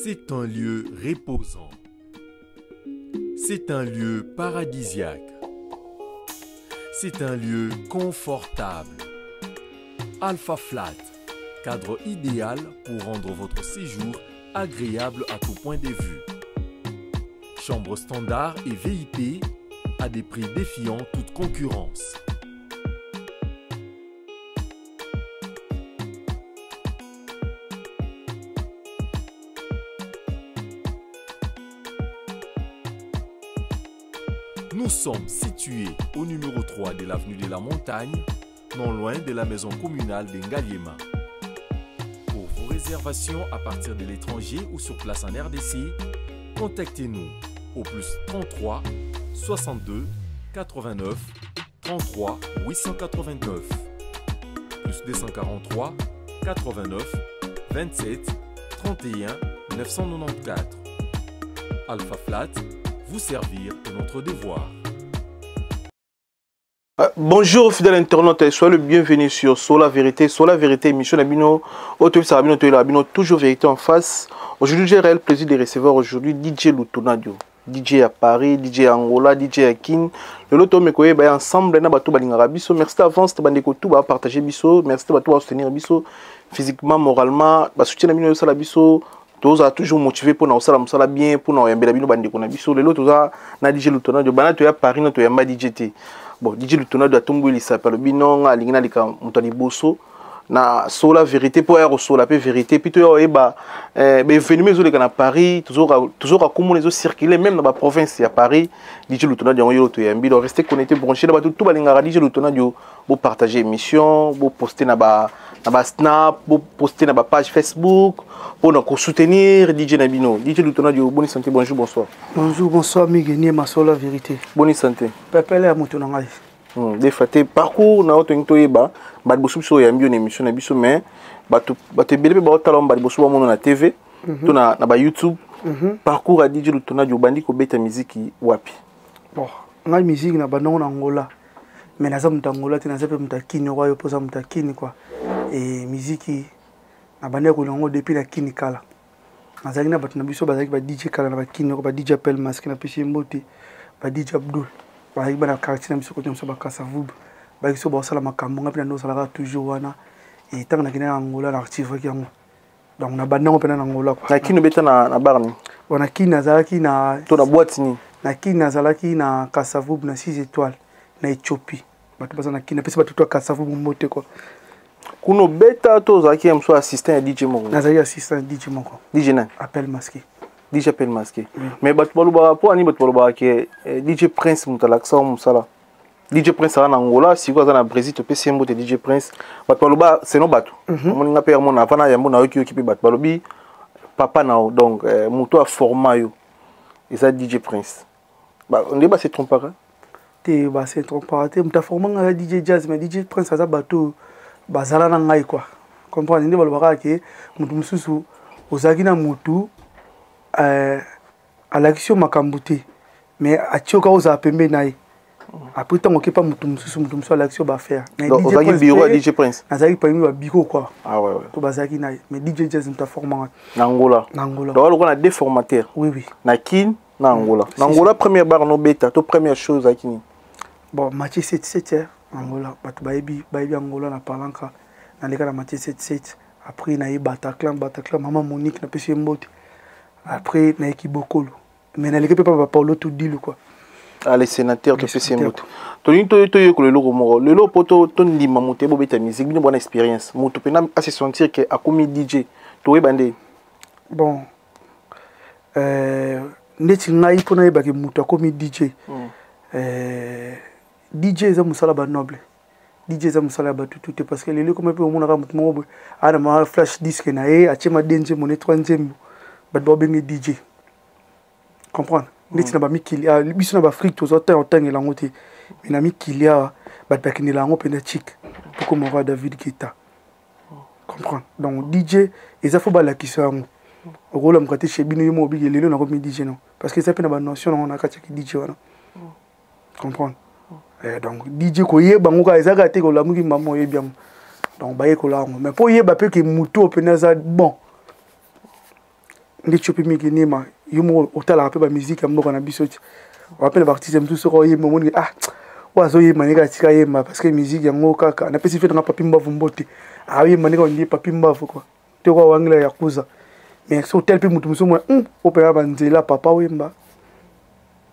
C'est un lieu reposant. C'est un lieu paradisiaque. C'est un lieu confortable. Alpha Flat, cadre idéal pour rendre votre séjour agréable à tout point de vue. Chambre standard et VIP à des prix défiant toute concurrence. Nous sommes situés au numéro 3 de l'avenue de la Montagne, non loin de la maison communale de Ngaliema. Pour vos réservations à partir de l'étranger ou sur place en RDC, contactez-nous au plus 33 62 89 33 889 plus 243 89 27 31 994. Alpha Flat, vous servir est notre devoir. Bonjour fidèles internautes, soyez le bienvenu sur Sola Vérité, Sola Vérité, émission na bino, oyo bino toyela bino, toujours vérité en face. Aujourd'hui, j'ai réel plaisir de recevoir aujourd'hui DJ Lutonadio. DJ à Paris, DJ à Angola, DJ à Kin. Lelo tomeka ba ensemble na bato balingaka biso. Merci d'avance bandeko tout ba partager biso. Merci bato ba soutenir biso physiquement, moralement, ba soutien na bino sala biso. Toza toujours motivé pour na osala mosala bien pour na oyambela bino bandeko na biso. Lelo toza na DJ Lutonadio. Bana to ya Paris na to yamba DJ te. Bon, DJ Lutonadio atomboli sapalo bino nga alingi na lika moto ya liboso na Sola Vérité pour ya kosola pe vérité puis to ya oyeba ba événement ezoleka na Paris, toujours toujours komona ezo circuler même dans ba province ya Paris. DJ Lutonadio yango yo to yambi. Donc restez connectés, branchés na bato tout balingaka DJ Lutonadio, bo partager émission, bo poster na ba snap, bo poster na ba page Facebook pour nous soutenir DJ na bino. DJ Lutonadio, bonne santé, bonjour, bonsoir. Bonjour, bonsoir, Miguel Masola Vérité. Bonne santé. Pepele ya moto na ngai. Des fois te parcours na oto toyeba bato bosusu biso oyambi yo na émission na biso, mais bato ebele mpe baotala bato bosusu bamona na TV to na ba YouTube. Parcours ya DJ Lutonadio, obandi kobeta miziki wapi? Bon, ngai musique na bandango na Angola, mais naza moto ya Angola te, naza mpe moto ya Kini oyo mpo oza moto ya Kini quoi. E musique na bandaki kolinga yango depuis na Kini kala. Nazalaki na bato na biso bazalaki ba DJ kala na bakini oko, ba DJ Appel Masque, na pesi ye mbote, ba DJ Abdul, bazalaki bana quartier na biso kote biso Bakasavub, bazalaki so baosala makambo. Ngai mpe na nde osalaka toujours wana. E ntango nakendaki na Angola, na activaki yango. Donc na bandango mpena na Angola quoi. Na Kini obeta na bar nini? Bon, na Kini nazalaki na To na boîte nini? Na Kini nazalaki na Kasavub, na 6 étoiles na Éthiopie. Bato baza na Kini, napesi bato to ya Kasavub mbote quoi. Kuna obeta to ozalaki ya mosu assistant ya DJ moko? Nazalaki assistant ya DJ moko. DJ nani? Appel Masqué. DJ Appel Masqué. Mais bato balobaka mpo ani, bato balobaka ke DJ Prince moto alakisa wa mosala. DJ Prince aza na Angola, sikoyo aza na Brésil, topesi ye mbote DJ Prince. Bato baloba seno bato omoni nga mpe yamona avant na yambo nayoki yoki mpe bato balobi papa na yo, donc moto aforma yo eza DJ Prince. Nde base trompaka? Te, base trompaka te. Moto aforma ngai aza DJ Jazz, mais DJ Prince aza bato bazala na ngai quoi, comprendre? Nde balobaka ke moto mosusu ozalaki na motu alakisi yo makambo te, mais atie yo kaka ozala pembeni na ye. Après, ntango okepa motu mosusu, motu mosusu alakisi yo ba affaire. Ozalaki bureau ya DJ Prince? Nazalaki parmi ba bureau quoi. Ah, ouais. To bazalaki na ye, mais DJ Jazz moto aforma ngai. Na Angola? Na Angola. Donc lokola na deux formateurs? Oui. Na Kin, na Angola. Na Angola, première bar nobeta to première chose ezalaki nini? Bon, Mathieu 77 heures Angola, bato bayebi Angola na Palanka. Naleka na Mathieu 77, après naye Bataclan. Bataclan, mama Monique, napesi ye mbote. Après nayeki Bokolo, mais naleki mpe pa Bapaulo Tudilu quoi. Ah, les sénateurs, topesi ye mbote. Tolingi toyekola eloko moko lelo mpo tondima moto ebobeta musique bino bwana expérience, moto mpena ase sentir ke akomi DJ, toyeba nde? Bon, neti ngai, mpo nayebaki moto akomi DJ, DJ eza mosala ba noble, DJ eza mosala ya bato tu te, parce que lelo ekoma mpe omonaka moto moko boye aa na ma flash disque na ye, atie ma de nzembo ne trois nzembo, bato baobenge DJ, comprendre? Neti na bamikili biso na ba Afrique tozwa ntango otangela yango te, mais na mikili awa bato bakendela yango mpenza chik poko moko ya David Guetta, comprendre? Donc DJ eza fo balakisa yango. Okolamuka te chez bino yo moko obiki lelo nakomi DJ, non, parce que eza mpe na ba notion nango na kati ya DJ wana, comprendre? Donc DJ, koyeba yango kaka eza kaka te kolamuki mama oyebi yango. Donc bayekola yango, mais mpo oyeba mpe ke motu oyo mpena aza bon. Ndeti yo mpe mingi nema yo moko otalaka mpe bamusike ya mboka na biso ti oa mpe na baartiste mosusu soki oyemba omoni ah, oyo azoyemba ndenge atika yemba parce que musique yango kaka napesi mpe nanga Papi Mbavu mbote, ayemba ndenge ondie Papi Mbavu kua te kwa wangela ya kuza. Mais so otali mpe moto mosusu mona opena banzela papa oyemba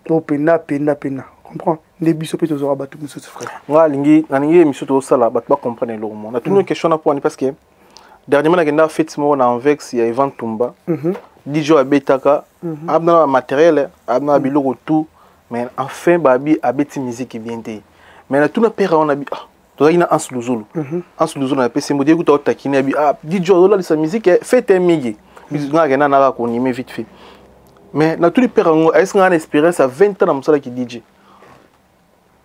opena penda penda comprend nde biso mpe tozwaka bato mosusu, frère. Nga alingi, nalingi émission tozosala, bato bacomprendre eloko moko. Natuni question na poani parce que dernièrement nakenda fête moko na Anvex ya Evan Tumba. DJ abetaka, abina na bamatériel, abina na biloko tout, mais enfin babi abeti musique bien te. Mais natuna pere wana bi, ah, tozalaki na Anse Luzulu. Anse Luzulu napesi mbo kuta otakini abi, ah, DJ azolalisa musique fête mingi. Nga akenda naka konime vite fait, mais natuni pere yango, ayesi nga na expérience ya 20 ans na mosalaki DJ.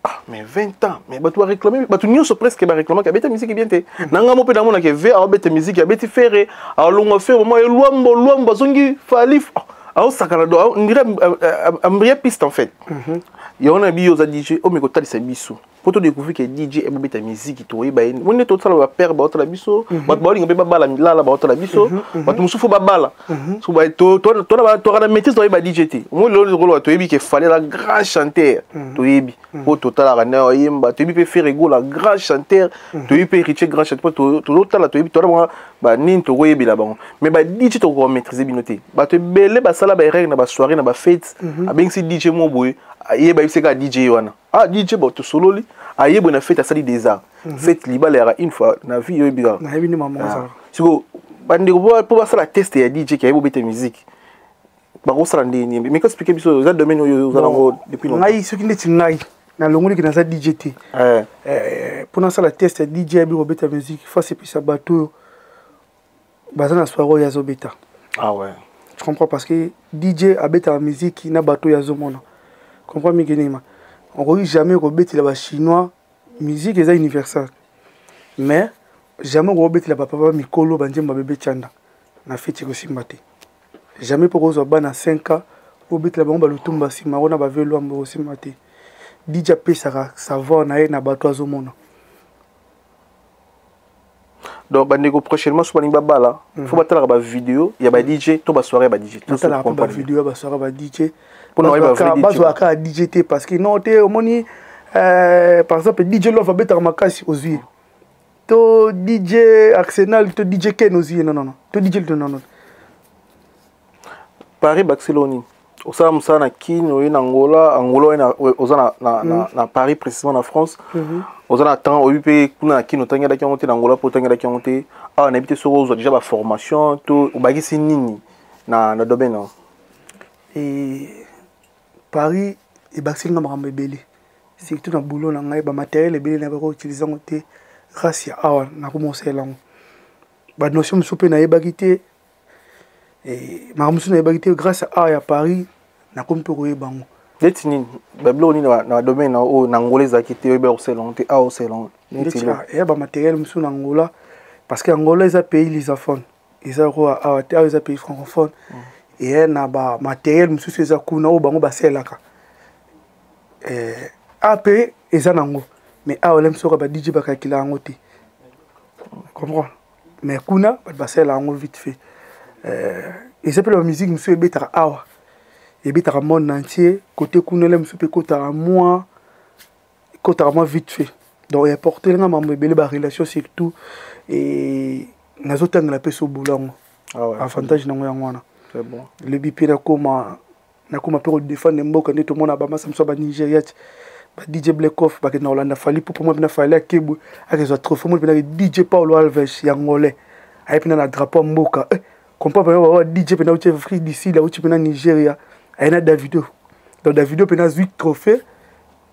Ah, mais 20 ans, mais bato baréclame, bato nyonso presque baréclamaki abeta musique bien te. Na nga mo mpe namonaki ve aobeta musique, abeti Ferre, alongwa Ferre mo Lwambo, Lwambo azongi Fally, aosakana do ndire ambrie piste en fait. Yango na biyo oza DJ, omeki kotalisa biso po todécouvrir ke DJ ebobeta musique, toyeba ye mo nde totala. Bapere baotala biso, bato baolinga mpe babala lala baotala biso, bato mosusu fo babala toka na maîtrise, toyeba DJ te. Mo lelo lokoloba toyebi ke Fally aza grand chanteur, toyebi po totalaka nde oyemba, toyebi mpe Ferre Gola grand chanteur, toyebi mpe Héritier grand chanteur, po tozotala, toyebi toala bango banini, tokoyebela bango. Mais ba DJ tokoka maîtrise bino te. Bato ebele basala baerreur na basoirée, na bafête, abengisi DJ mo boye, ayeba yebisi kaka DJ wana, ah, DJ bo tosololi, ayebwe na fête, asali des arts. Fête libala yaka une fois na vie, oyebi kaka. Nayebi nde mama ozalaka. Siko bandeko mpo basala test ya DJ ke ayebi obeta musique, bakosala ndenge nini? Mais explique biso, eza domaine oyo oza nango depuis longtemps. Ngai soki ndeti ngai nalongoliki, naza DJ te. Mpo nasala test ya DJ ayebi kobeta musique, faut asepesa bato oyo baza na soirée oyo azobeta. Ah ouais. Tu comprends? Parce que DJ abetaka musique na bato oyo azomona. Comprends mingi nima okoki jamais kobetela bachinois. Musique eza universal, mais jamais okobetela bapapa mikolo banzembo babebe tianda na feti, ekosimba te. Jamais mpo kozwa bana 5 ans, obetela bango balutumba nsima wana bavelwambo, ekosimba te. DJ apesaka savoir na ye na bato azomona. Donc bandeko, prochainement so balingi babala, faut batalaka bavideo ya ba DJ to basoirée ya ba DJ. Natalaka mpe bavideo ya basoirée ya ba DJ. Mpona oyeba vrai DJ. Bazwaka kaka DJ te parce que non te, omoni par exemple DJ Love abetaka makasi, ozwi ye, to DJ Arsenal, to DJ Ken, ozwi ye. Non, non, non, to DJ, non, non. Paris Barcelone, osala mosala na Kine, oye na Angola, Angola oye oza na Paris, précisément na France. Oza na temps, oyebi mpe kuna na Kine otangelaki yango te, na Angola mpe otangelaki yango te. Awa nayebi te soki ozwa déjà baformation to obakisi nini na domaine yango. E Paris ebakiseli nga makambo ebele, surtout na boulot na ngai. Bamatériel ebele na bako utilize yango te, grâce ya awa nakoma kosalela yango. Banotion mosusu mpe nayebaki te, makambo mosusu nayebaki te, grâce ya awa ya Paris nakomi mpe koyeba yango. Neti nini, babiloko nini na domaine na oyo na Angola ezalaki te, oyeba kosalela yango te, awa osalela yango? Neti neti eya bamatériel mosusu na Angola, parce que Angola eza pays lusophone, eza lokola awa te. Awa eza pays francophone. Eya na bamatériel mosusu eza kuna oyo bango basalelaka, a mpe eza nango, mais awa olemi soka ba DJ bakakila yango te, comprendre? Mais kuna bato basalela yango vite fait. Eza mpe na bamusique mosusu ebetaka awa, ebetaka monde entier. Côté kuna ele mosusu mpe ekotaka mwa, ekotaka mwa vite fait. Donc eapporte nga mambo ebele, barelation surtout, e nazotangela mpe so boulot yango. Ah ouais. Avantage nango yango wana. C'est bon. Lobi mpe nakoma mpe kodefendre mboka nde tomona bamasa mosusu ya banigeria ti ba DJ Black Off bakende na kolanda Fally mpo mwa mpena Fally akebwe akezwa trophée moni mpena DJ Paulo Alves ya ngolais aye mpena na drapeau ya mboka. Comprend mpena bawa DJ mpena auti Afrique du Sud, auti mpena Nigeria, aye na Davido. Donc Davido mpena azwi trophée,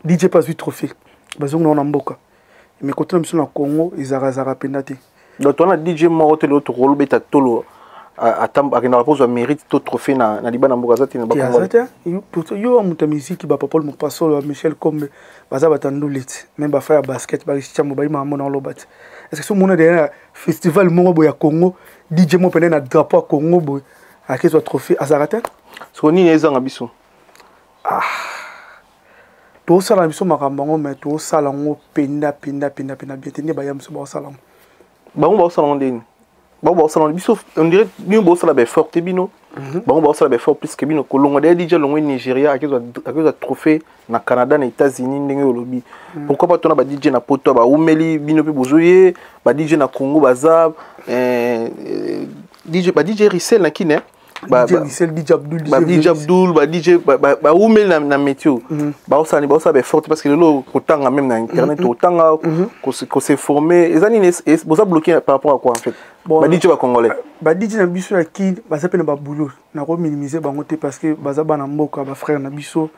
DJ mpe azwi trophée, bazongi nango na mboka. Mais kotuna biso na Congo ezalakazalaka mpenza te. Donc towana DJ moko te lelo tokolobeta tolo akendaka kozwa mérite to trophée na libanda mboka, aza te na Te, aza te. Yo wa moto ya miziki, bapapa Mopasolo, Michel Kombe, baza bato ya ndule ti me bafa ya basket barisiambo bayima mona oloba ti est ce que so omona deya na festival moko boye ya Congo, DJ moko pene na drapeau ya Congo boye akezwa trophée, azalaka te. Siko nini ezanga biso? Tosala na biso makambo yango, mais tosala yango penda penda penda penda bien te nde baya mosusu baosala yango. Bango baosala yango ndeni? Bango baosala yango, biso on dirait bino bosala baeffort te bino. Bango baosala baeffort plus que bino. Kolongwa deya DJ alongwe Nigeria, akezwa trophée na Canada, na États-Unis, ndenge olobi. Pourquoi pas tona ba DJ na poto baumeli, bino mpe bozoye ba DJ na Congo baza DJ, ba DJ Rissel na Kine. DJ Rissel, DJ Abdul. Ba DJ Abdul, ba DJ baumeli na métier, baosala baosala baeffort, parce que lelo kotanga même na internet, otanga kose former. Eza nini boza bloqué par rapport à quoi en fait, ba DJ bacongolais? Ba DJ na biso ya Kine baza mpe na baboulot. Nakominimize bango te, parce que baza bana mboka, bafrère na biso.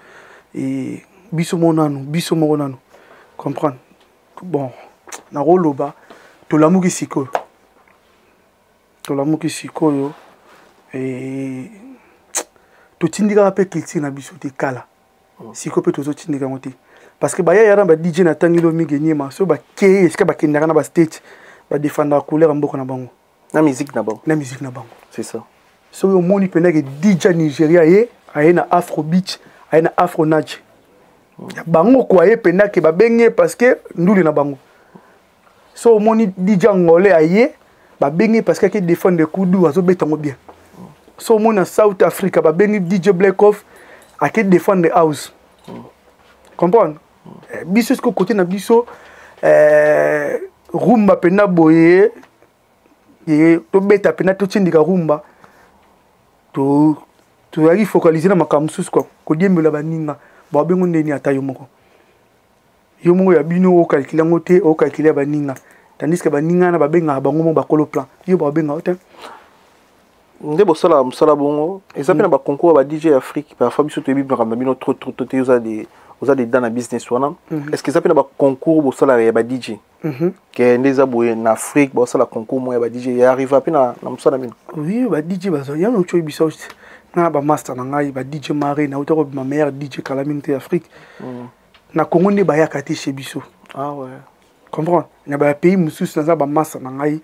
E biso moko nanu, biso moko nanu comprendre. Bon, nakoloba tolamuki sikoyo, tolamuki sikoyo. E totindikaka mpe culture na biso te kala. Sikoyo mpe tozotindika yango te, parce que bayaya na ba DJ na ntangeli mingi enyema so bakei esika bakendaka na bastate, badefendaka couleur ya mboka na bango. Na musique na bango. Na musique na bango. C'est ça. Soki omoni mpendake DJ Nigeria ye aye na afrobeat, aye na afro nage ya bango ko, aye mpendake babengi ye parce que nduli na bango. So omoni DJ angolais aye, babengi ye parce que ake défendre kudu, azobeta yango bien. So omoni na South Africa babengi DJ Black Off, ake défendre house. Comprendre? Biso siko côté na biso, rumba mpena boye, tobeta mpena, totindika rumba, tozalaki focaliser na makambo mosusu kua kodiembela baninga. Babengo ndeni ata yo moko, yo moko ya bino okalkile yango te, okalkile ya baninga, tandis que baninga wana babengaka bango mo bakolo plan, yo babengaka te. Nde bosalaka mosala bongo, eza mpe na baconcours ya ba DJ Afrique. Parfois biso toyebi makambo na bino trop trop te, oza dedans na business wana. Est ce que eza mpe na baconcours bosalaka ya ba DJ ke nde eza boye na Afrique, baosala concours moko ya ba DJ, ya arriva mpe na mosala na bino? Oui, ba DJ baza yango. Otyo biso na bamaster na ngai, ba DJ Mare nauta kobima meilleur DJ kala mingi te Afrique. Na Congo nde bayaka te chez biso. Ah ouais. Comprendre, na bapays mosusu naza bamaster na ngai,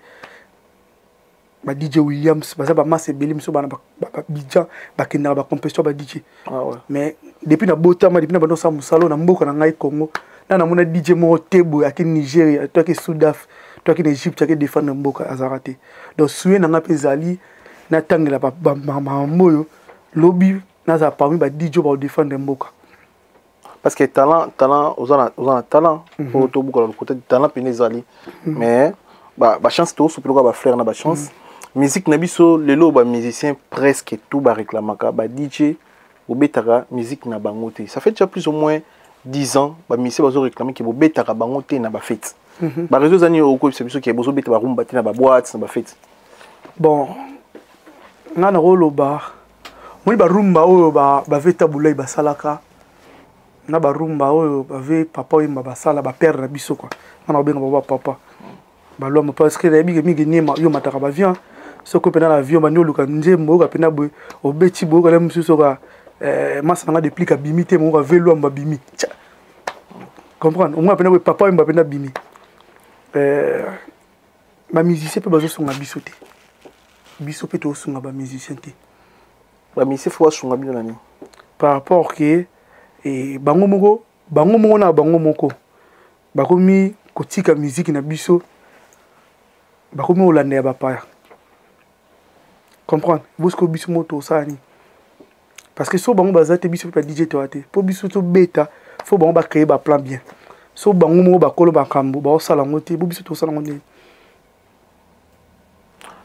ba DJ Williams, baza bamasa ebele mosusu bana babidjan bakendaka bacompétition ba DJ. Ah ouais. Mais depuis nabotama, depuis na banda osala mosala na mboka na ngai Congo, na namona DJ moko te boye ake Nigeria to ake Sudaf to ake na Egypte ake défendre mboka, azalaka te. Donc souhait na ngai mpe ezali natangela makambo oyo, lobi nazala parmi ba DJ oyo bakodefendre mboka. Parce que talent, talent, oza na talent po tobuka lokuta, talent pene ezali, mais bachance tosopelaka bafrère na bachance. Musique na biso lelo, bamusicien presque tout baréclamaka ba DJ bobetaka musique na bango te. Ça fait déjà plus ou moins 10 ans bamusicien bazoréclame ke bobetaka bango te na bafete. Baréseau eza nini okoyebisa biso ke bozobeta barumba te na baboîte, na bafete? Bon, nga nakoloba moni barumba oyo bave tabulai basalaka na barumba oyo bave papa oyemba basala, bapere na biso kua, nga na kobenga bango bapapa balwamba, parce que nayebi ke mingi niema yo mataka bavion. Soki mpena na avion bandi oluka nzembo, oyoka mpena boye obeti boye, oyoka mosusu oka masa nanga déplique abimi te, moyoka ve lwamba abimi, comprendre? Omona mpena boye papa oyemba mpena abimi. Bamusicien mpe bazosunga biso te, biso mpe tozosunga bamusicien te. Bamusicien faut basunga bino na nini? Par rapport ke bango moko, bango moko na bango moko bakomi kotika musique na biso, bakomi kolanda ya bapaya. Comprendre? Bosiko biso moko tosala nini? Parce que so bango baza te, biso mpe ba DJ toya te. Mpo biso tobeta, faut bango bacréer baplan bien. So bango moko bakolo makambo baosala yango te, bo biso tosala yango ndeni?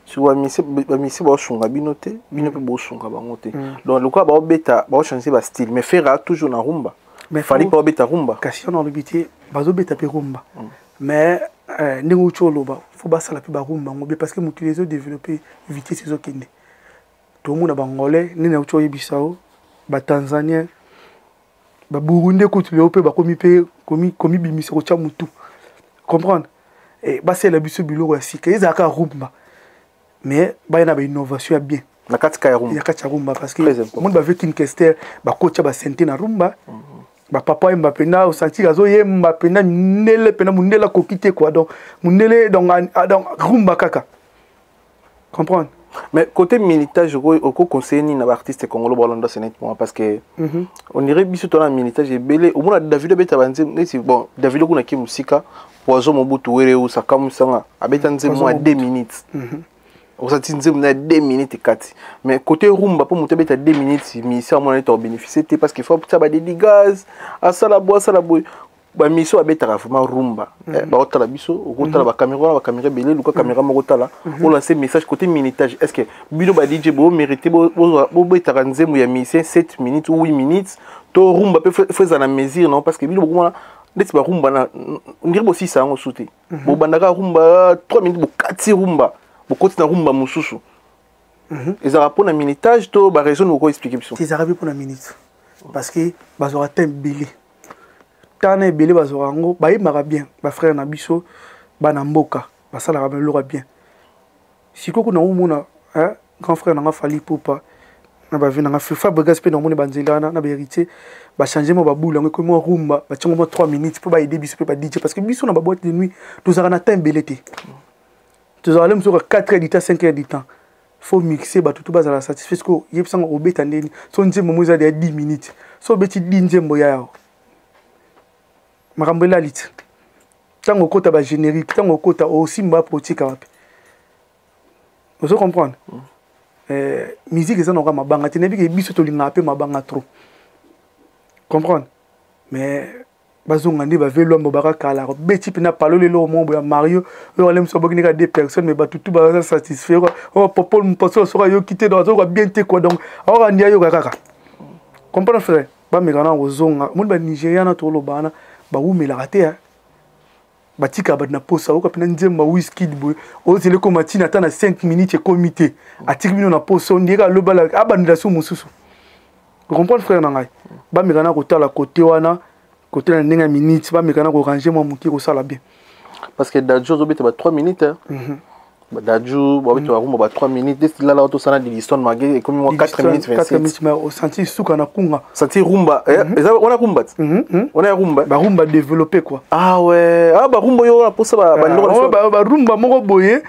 So bamisi baosunga bino te, bino mpe bosunga bango te. Donc lokola baobeta, baochange bastyle, mais Ferre toujours na rumba, Fally mpe baobeta rumba. Kasi wana olobi te, bazobeta mpe rumba, mais ndenge outi oloba, faut basala mpe barumba yango bien, parce que mokili ezodéveloppe, vitesse ezokende. Tomona bangolais ndenge nauti oyebisa o, batanzanien, baburundais kutu lelo mpe bakomi mpe komibimisa kotya motu. Comprendre? Basalela biso biloko ya sika, ezalaka rumba, mais baya na bainnovation ya bien. Na kati ka ya rumba. Na kati ya rumba, parce que omoni bave King Kester bakotya basente na rumba, bapapa oyemba mpena, osentir azoyemba mpena mindele, mpena mondele akoki te quoi. Donc mondele, donc rumba kaka. Comprendre? Mais côté militage, okoconseille nini na baartiste congolais balanda ce nettement? Parce que on dirait biso tona militage ebele. Omona David abeta banzembo neti, bon, David kuna ki mosika, Poison Mobutu, were osakamusanga abeta nzembo mwa 2 minutes. Osati nzembo na 2 minutes ekati, mais côté rumba, mpo moto abeta 2 minutes, musicien amona neti abénéficie te, parce que faut tia badédicace, asala boye, asala boye. Bamusicien babetaka vraiment rumba, baotala biso, okotala bacaméra wana, bacaméra ebele, luka caméra moko otala, olance message côté minutage. Est ce que bino ba DJ bomérite bobetaka nzembo ya musicien 7 minutes ou 8 minutes, to rumba mpe faut ezala na mesure? Non, parce que bino bokomona neti barumba na ndiri bosisa yango su te, bobandaka rumba 3 minutes, bokati rumba, bokoti na rumba mosusu. Ezalaka mpona minutage to baraison boko explique biso? Ezalaka mpe mpona minute, parce que bazwaka temps ebele, tana ebele bazwaka yango. Bayembaka bien, bafrère na biso, bana mboka basalaka biloko ya bien. Sikoyo kuna omona grand frère nanga Fally Ipupa na bavi nanga Fabregas mpe namoni banzela wana na bahéritier, bachange mwa babule yango, ekomi mwa rumba, batiango mwa 3 minutes mpo baaider biso mpe ba DJ, parce que biso na baboîte de nuit tozalaka na temps ebele te. Tozalaka le mosuka 4 heures du temps, 5 heures du temps, faut mixer, bato to bazala satisfait. Siko yebisanga, obeta ndeni so nzembo mo eza ya 10 minutes, so obeti 10 nzembo ya yawo, makambo elali ti ntango okota bagénérique, ntango okota osimba po otika wapi? Ozo comprendre? Musique eza naoka mabanga te. Nayebi ke biso tolingaka mpe mabanga trop, comprendre, mais bazonga nde bave lwambo baka kala, beti mpena palo lelo mo boya mario oyo ale mosu aboki ndeka deux personnes, mais bato tu baza satisfait. Oyo popol moposo soki ayoki te, donc azoyoka bien te quoi, donc aoka ndi ayoka kaka. Comprendre, frère? Bameka na kozonga. Omoni banigéria na toloba wana, bawumelaka te, batikaka bato na posa. Oyoka mpena nzembo ya Wizkid boye, ozela ekoma ntina ata na 5 minutes, ekomi te, atiki bino na posa, ondiyeka alobala, abandela so mosusu. Comprendre, frère na ngai? Bameka na kotala kote wana, kote na ndenge ya minute, bameka na koranger mwa moke, kosala bien. Parce que Dadju ozobeta ba 3 minutes, hein? Dadju babeta barumba ba 3 minutes, desi lala tosala Didistone mage ekomi mwa 4 minutes 27. 4 minutes, mais osenti suka na kunga. Senti rumba eza wana, rumba ti wana ya rumba. Barumba développé quoi. Ah ouais, ah, barumba oyo wana posa bandoko. Barumba moko boye,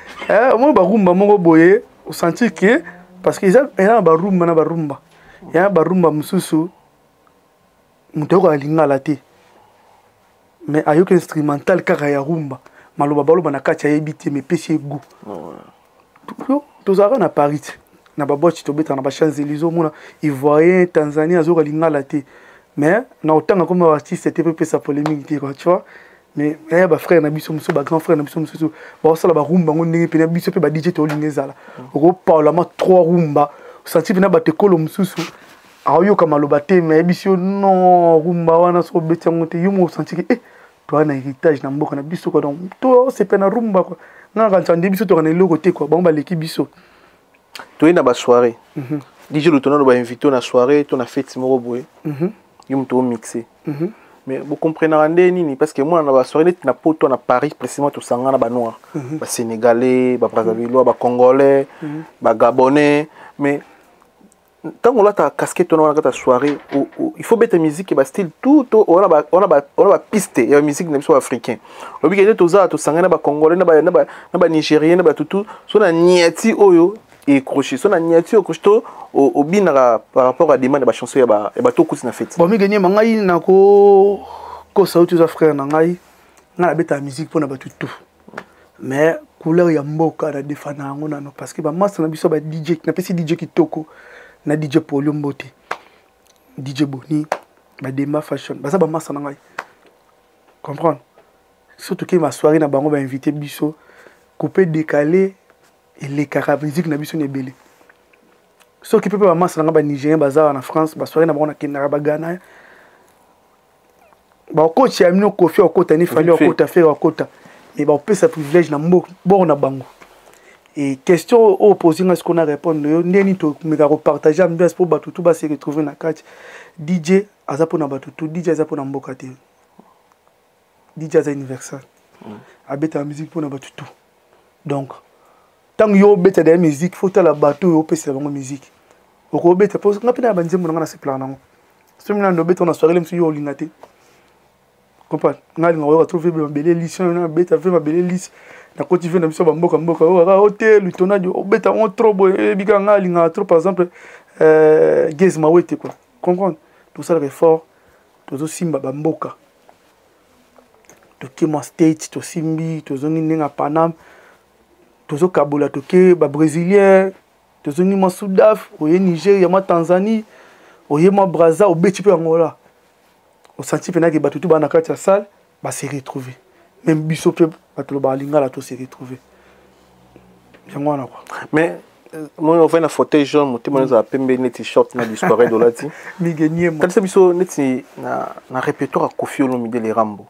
omoni barumba moko boye, osenti ke parce que eza na barumba na barumba ya barumba mosusu, moto ayoka lingala te, mais ayoki instrumental kaka ya rumba, maloba baloba na kati ayebi te, mais epesi ye goût. Tozalaka na Paris te, na baboîte tobetaka na bachamps élysées, omona Ivoirien, Tanzanie azoyoka lingala te, mais na otanga comme artiste te mpe epesa polémique te quoi, tu vois. Mais eya bafrère na biso mosusu, bagrand frère na biso mosusu, baosala barumba yango ndenge mpena biso mpe baDJ tolinga ezala. Okopaolama trois rumba, osanti mpena bato ekolo mosusu aoyoka maloba te, mais ayebisi yo non, rumba wana soki obeti yango te, yo mo osanti ke eh, toa na héritage na mboka na biso quoi. Donc tosepe na rumba quoi. Nga kanisa nde biso toka na eloko te quoi, bango baleki biso. Toye na basoirée, DJ Lutonadio, bainvité na soirée to na fête moko boye, yo moto omixe, mais bocomprenaka nde nini? Parce que mwana na basoirée neti na Poto, na Paris précisément, tosanga na banoir, basénégalais, babrazavillois, bacongolais, bagabonais, mais ntango olataka casquette wana kati ya soirée, il faut beta musique bastyle tout to wana bapiste ya musique na biso africain. Olobi kende tozala, tosangani na bacongolais, na banigérien, na batutu, so na niati oyo écroché, so na niati oyo écroché, to obinaka par rapport à demande ya bachanson ya bato okuti na fête? Bon, mingi nyema ngai nakokosa oyo toza frère na ngai. Ngai nabetaka musique mpona bato tout, mais couleur ya mboka na defana yango nano, parce que bamaster na biso ba DJ, napesi DJ Kitoko na DJ Polio mbote, DJ Boni, bademba fashion, baza bamasa na ngai, comprendre? Surtout ke basoirée na bango, bainvité biso, coupé décalé elekaka, musique na biso na ebele. Soki mpe bamasa na ngai banigérien baza na France, basoirée na bango nakendaka, bagana bakoti ya bino, Kofi akota, ni Fally akota, Ferre akota, mais bakopesa privilège na bord na bango. Et question oyo oposi nga sikoyo na répondre yo, ndeni tomeka kopartage ambiance mpo bato tu base retrouve na kati. DJ aza mpona bato tu, DJ aza mpona mboka te, DJ aza universel, abetaka musique mpona bato tu. Donc ntango yo obeta daya musique, faut tala bato oyo opesela bango musique okobeta, mpo nga mpe na banzembo na nga nasepelaka nango. Soki mina ndobeta na soirée mosusu, yo olinga te, comprendre? Nga alinga koyoka trop ve mabele lisi na beta, ve mabele lisi nakoti, ve na biso bamboka mboka oyo kaka o te. Lutonadio obeta ngo trop boye, oyebi kaka nga alingaka trop, par exemple Gaz Mawete quoi, comprendre? Tosalaka effort, tozosimba bamboka, toke mwa State, tosimbi, tozongi ndenge ya Paname. Tozokabola, toke babrésilien, tozongi mwa Sudaf, oye Nigeria, mwa Tanzanie, oye mwa Braza, obeti mpe Angola. Osanti mpenaki bato tu baa na kati ya salle base retrouve, même biso mpe bato lobaka lingala to se retrouve. Yango wana quoi. Mais moi ofai na fauteuil jaune, motema ezala pembe neti short na disparait dolati. Mige Niema. Talisa biso neti na répertoire ya Kofi Olomide, le Rambo.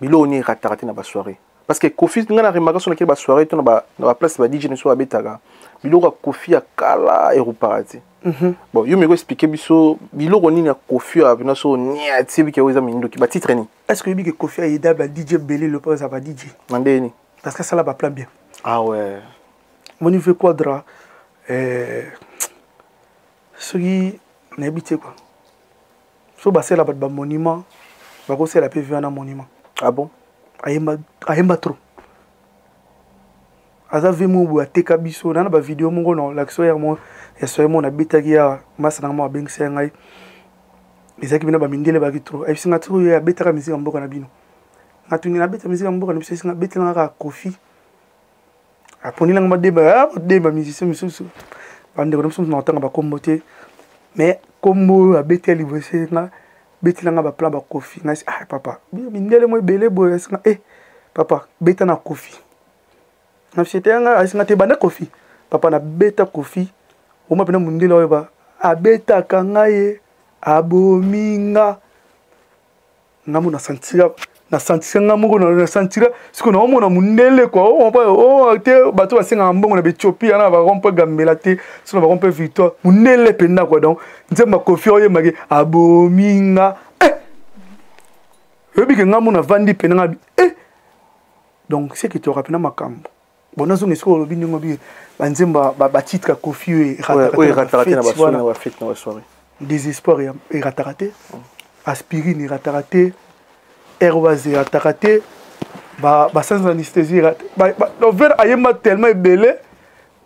Biloko nini erataka te na basoirée? Parce que Kofi, nga na remarka, so nakei basoirée to na baplace ba DJ nyonso babetaka biloko ya Kofi ya kala, erupaka te. Bon, yo meko explique biso biloko nini ya Kofi oyo apena so niati ebiki oyo eza mindoki, batitre nini? Est ce que oyebi ke Kofi ayeda ba DJ ebele lopo aza ba DJ? Na ndenge nini? Parce que asala baplan bien. Ah ouais. Moni ve Quadra, soki nayebi te quoi, so basala bato bamonument, bakosala mpe ve wana monument. Ah bon? Ayemba, ayemba trop. Aza ve moko boye ateka biso na bavideo moko na lakisa ya mo ya soye mo nabetaki ya masa nanga mo abengisa ya ngai, ezalaki bino bamindele baki trop. Ayebisi nga ti oyo abetaka misika ya mboka na bino. Natuni nabeta misika ya mboka na biso? Ayebisi nga abetelanga kaka Kofi. Aponelanga mademba, mademba musicien misusu, bandeko na biso mosu na kotanga bakombo te, mais kombo oyo abeti ya liboso nga betelanga baplan bakofi. Ngai si ah papa, mindele mo ebele boye. Asinga eh papa, beta na Kofi na fierté yanga. Asinga te, banda Kofi papa, nabeta Kofi oma mpena mondele oyo ba abetaka ngai ye abomi nga. Nga mo nasantira, nasantira nga moko, nasantira sikoyo naomona mondele kua oh, te bato basengaka mbongo na baethiopie wana barompe gambela te, so na barompe Victoire, mondele mpenza kua. Donc nzembo Kofi oyembaki abomi nga, eh! Oyebi ke nga mo navandi mpena nga eh! Donc seke toyaka mpena makambo. Bon, nazonga esika olobi ndenge obi banzembo, batitre ya Kofi oyo erataka te na bafete, na basoirée. Désespoir erataka te, Aspirine erataka te, Airways erataka te, basans anesthésie. Donc ver ayemba tellement ebele,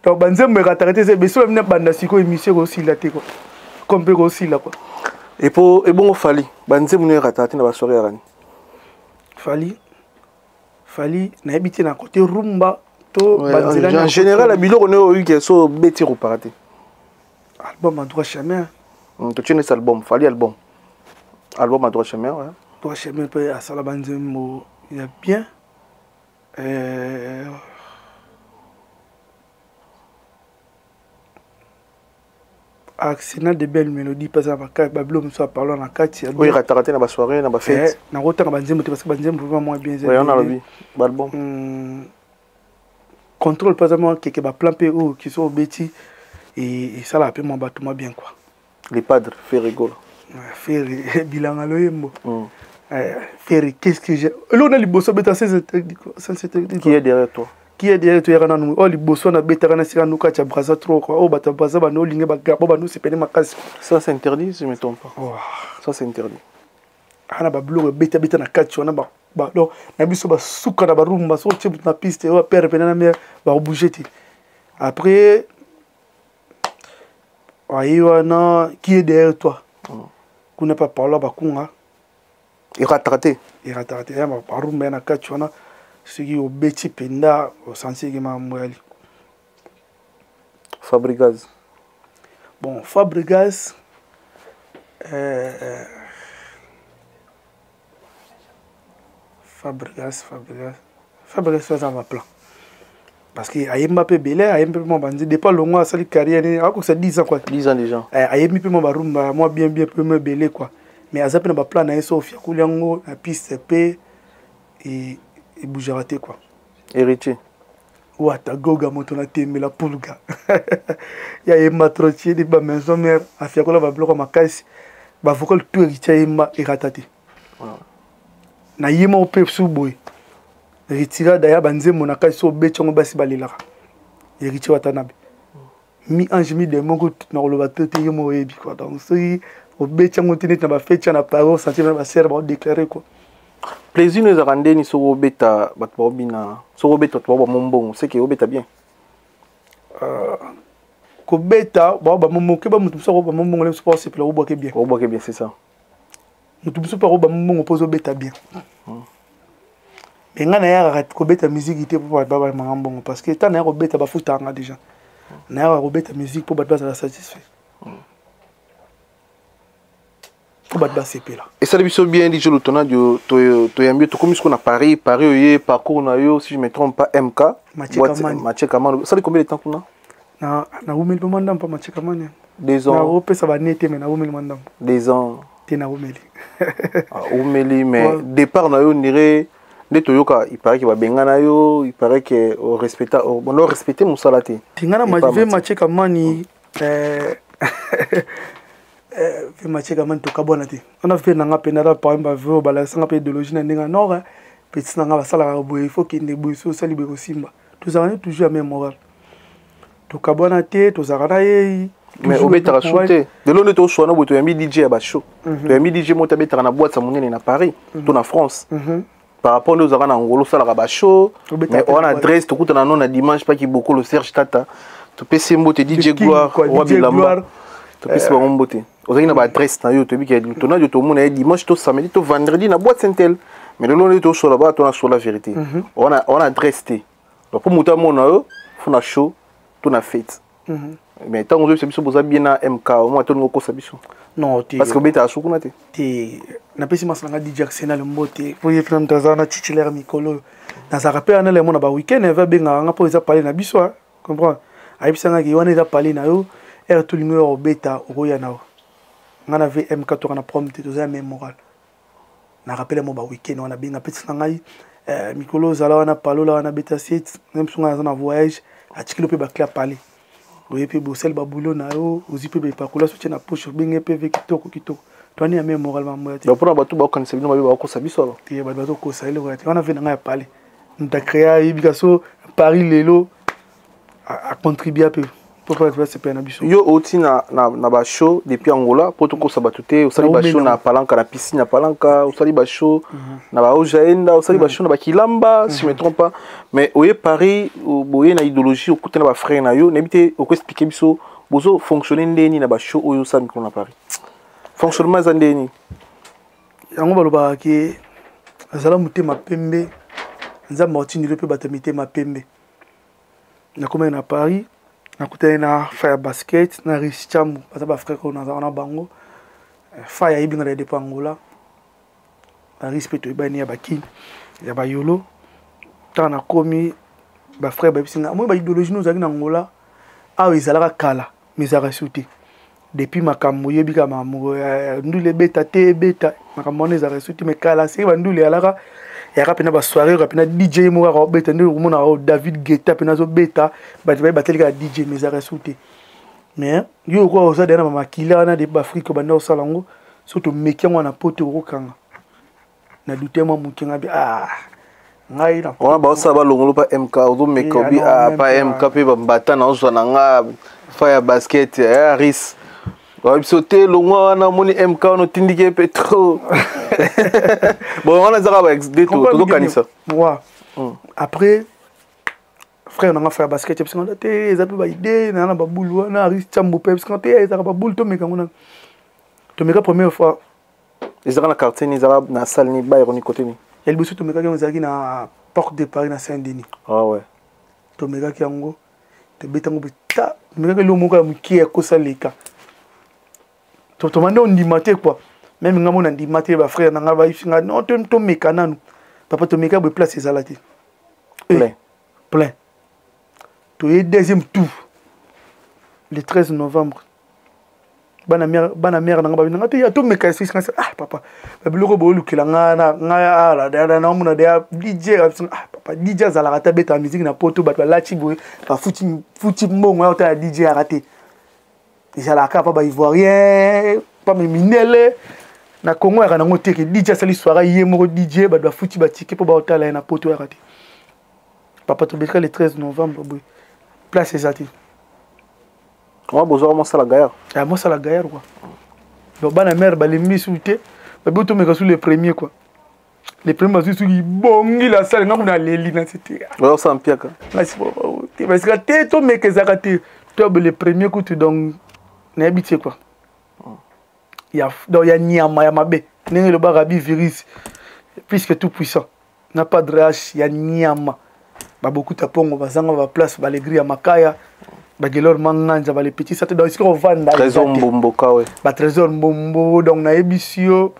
donc banzembo erataka te. Eza ebele. Bamina banda sikoyo émission ekosila te quoi, comme mpe ekosila quoi. Epo ebongo Fali, banzembo no erataka te na basoirée ya kani? Fali, Fali nayebi te na côté rumba to banzela. En général, biloko no oyoki so obeti erupaka te. Album à Droit chemin. Totie neti album Fali, album à Droit chemin, ouais. Droit chemin mpe asala banzembo ya bien. Arsenal de belles mélodies mpe aza babilo mosusu aparlo na kati. Oyo erataka te na basoirée, na bafete. Nakotanga banzembo te parce que banzembo vraiment mwa bien. Wana nalobi baalbum. Contrôle mpe aza mwa keke baplan mpe oyo kiso obeti esalaka mpe mwa bato mwa bien quoi. Les Padres, Ferre Gola. Ferre bilanga loyembo. Ferre, qu'est-ce que j'ai eloko na liboso abeta? Qui est derrière toi. Qui est derrière toi yaka nanu oyo liboso nabetaka na sika nukati ya Braza trop quoi, oyo bato ya Braza bano olinge bagabo bano sepene makasi. Ça c'est interdit, si je me trompe pas. Oh. Ça c'est interdit. Ana babiloko ebetabeta na kati wana donc na biso basuka na barumba, soki otie moto na piste oyo apere pene na mer, bakobouge te. Après aye wana Qui est derrière toi. Kuna mpe aparola bakunga. Erataka te. Erataka te ya barumba ya na kati wana. Soki obeti mpenza, osanti makambo yali. Fabrigaz. Bon, Fabrigas, Fabrigas, Fabrigas, Fabrigas aza baplan parce que ayemba mpe ebele, ayemba mpe mwa banzi depuis alongwa asali carrière nini, akokisa 10 ans quoi. 10 ans déjà. Ayembi mpe mwa barumba mwa bien bien mpe mwa ebele quoi, mais aza mpe na baplan na ye. So ofiakuli yango na piste mpe ebougera te quoi. Héritier. Wata goga moto na tembela pulga ya yemba trop tie de ba Maison Mère, afiakola babiloko makasi, bavocal tout Héritier ayemba erata te. Na ye moko mpe su boye retira daya banzembo na kati, so obeti yango basi balelaka. Héritier Watanabe, mi ange mi démon na koloba te te, ye moko oyebi quoi. Donc soki obeti yango te neti na bafeti ya na Paris, osentir na basere baodéclare quoi. Plaisir no ezalaka ndeni soki obeta bato baobina, soki obeta bato baoba mombongo, seke obeta bien? Kobeta baoba mombongo, keba moto mosusu akoba mombongo le mosusu mpo osepela obwake bien. Obwake bien, c'est ça. Moto mosusu mpo akoba mombongo mpo ozobeta bien. Mais ngai nayakaka kobeta musique te mpo bato babamanga mbongo, parce que ntango naya kobeta, bafutaka nga déjà. Nayaka kobeta musique mpo bato bazala satisfait, mpo bato basepela. Esali biso bien, DJ Lutonadio. Toyambi, tokomi siko na Paris. Paris oye, parcours na yo, si je me trompe pas, MK. Mathieu. Kamani. Osali combien de temps kuna? Nawumeli mpe mwa ndambo mpa Mathieu Kamani. 2 ans. Nakopesa bane te, mais nawumeli mwa ndambo. 2 ans. Te, nawumeli. Umeli, mais départ na yo ndire nde toyoka, il paraît que babenga na yo, il paraît que orespecta, bon, orespecte mosala te. Te, nga na ve Mathieu Kamani, ve Mathieu Kamani tokabwana te. Wana ve nanga mpe nata par exemple bave oyo balasanga mpe idéologie na ndenge ya nord. Petit nanga basalaka boye, il faut kende boye, so osali boye kosimba. Tozalaka ne toujours ya même moral, tokabwana te, tozalaka na ye. Mais obetaka show te. Lelo nde toswana boye, toyambi DJ ya bashow, toyambi DJ moko abetaka na boîte ya monene na Paris to na France. Par rapport nde ozalaka na Ngolo, osalaka bashow, mais wana adresse tokutana no na dimanche paki bokolo Serge Tata, topesi ye mbote, DJ Gloire wa bilamba, topesi bango mbote. Ozalaki na baadresse na yo, toyebi ke Tonadio tomona ye dimanche to samedi to vendredi na boîte Saint-El. Mais lelo nde tosola ba to na sola vérité, wana adresse te. Donc mpo moto amona yo, faut na show to na fête. Mais ntango ozoyebisa biso boza bien na MK, omoi tolingi okosa biso? Non te. Parce que obetaka su kuna te. Te, napesi masa nanga DJ Arsenal mbote, po ye fina moto aza na titulaire mikolo oyo. Nazalaka mpe wana lemo na baweekend, eve abengaka nga mpo eza pale na biso, comprendre. Ayebisangaki wana eza pale na yo, ere tolingi oyo obeta, okoya na yo. Nga na VMK toka na prom te, toza ya même moral. Na rappele mo baweekend wana, abenga pesi na ngai mikolo ozala wana, palola wana, beta set na biso. Ngai naza na voyage, atikeli mpe baclé ya pale oye mpe bosali babulo na yo, ozwi mpe baepakola sotie na poche, obenge mpe ve kitoko kitoko. Toani ya même moral, mambo ya te. Donc mpona bato bakokanisa bino mabe, bakokosa biso alors. Te, bato bazokosa eloko ya te. Wana ve na ngai ya pale, moto acréa, ayebika so Paris lelo acontribua mpe mpo bato basepela na biso. Yo outi na bashow depuis Angola, mpo tokosa bato te, osali bashow na Palanka, na piscine ya Palanka, osali bashow na baojaenda, osali bashow na bakilamba, si je me trompe pas. Mais oye Paris, boye na idéologie, okutana bafrère na yo, nayebi te okoexplike biso bozo fonctionne ndeni na bashow oyo osala mikolo na Paris. Fonctionnement eza ndeni? Yango balobaka ke azala motema pembe, Nzambe atindeli mpe bato ya mitema pembe. Nakomaki na Paris, nakutani na Fire Basket na Ris Chambu, baza bafrère oyo nazala na bango. Fire ayebi nga depuis Angola, Ris mpe toyebani ya bakini ya bayolo. Ntango nakomi, bafrère bayebisi nga: amoni baidéologie no ozalaki na Angola awa ezalaka kala, mais ezalaka su te depuis makambo oyebi kaka makambo ndule ebeta te, ebeta makambo wana ezalaka su te. Mais kala seki bandule eyalaka, eyaka mpena basoirée oyoka mpena DJ moko kaka obeta nde okomonaka oyo David Guetta mpena azobeta, bato baye bateli kaka DJ. Mais ezalaka su te. Mais yo okoka oza deya na bamakila wana depuis baAfrike, obanda kosala yango. So tomeki yango wana po te okokanga na dute mwa moke, nga bi ah ngai na Wana baosala balongolo pa MK, ozomeka obi ah, pa MK mpe bambata na ozwa na nga fa ya basket ya ris, bayebi biso te, longwa wana, omoni MK wana otindiki ye mpe trop. Bon, wana ezaka ba tozokanisa. Wa après frère nanga frère basket biso nga te, eza mpe baide na na babulu wana. Aris Chambo mpe biso nga te, ezaka babulu, tomeka ngo na tomeka première fois. Ezalaka na quartier ni, ezalaka na salle ni, bayero ni, côté ni? Ya liboso tomekaki yango ezalaki na Porte de Paris na Saint Denis. Ah ouais. Tomekaki yango, tobeta yango mpe ta, tomekaki eloko moko ya mokie ya kosaleka, tomande ondima te quoi. Même nga mona ndima te, bafrère na nga bayebisi nga: non, tomeka nanu papa. Tomeka boye, place ezala te. Plein. Plein. Toye deuxième tour le 13 novembre. Bana mare nanga babi nanga te, ya tomeka esisi nga. Ah papa, babiloko boolukela nga na ngai ala naomona deya DJ. Ah papa, DJ azalaka te, abetaka musique na poto, bato balati boye, bafuti futi mbongo ya otala DJ aka te. Ezalaka pa baivoirien, pa mindele. Na Congo yaka nango te ke DJ asali soirée ye moko DJ, bato bafuti batike mpo baotala ye. Na poto yaka te papa. Tobetaka le 13 novembre boye, place eza te. Wana bozwaka mosala gaillard? Ah, mosala gaillard quoi. Donc bana mare balembi su te, babi tomeka su le premier quoi. Le premier bazwi soki bongi la salle, nga kuna aleli na se te. Osala mpiaka. Te, basika te, tomeka ezalaka te. To le premier kutu, donc nayebi te quoi, ya donc ya nyama ya mabe ndenge elobaka bi virus plus que tout puissant. Na Padre H ya nyama, babokuta pongo bazanga baplace, balegri ya makaya, bagelor manganja, bale petit sate, donc esika ovanda. Trésor Mbombo kawe. Batrésor Mbombo, donc nayebisi yo,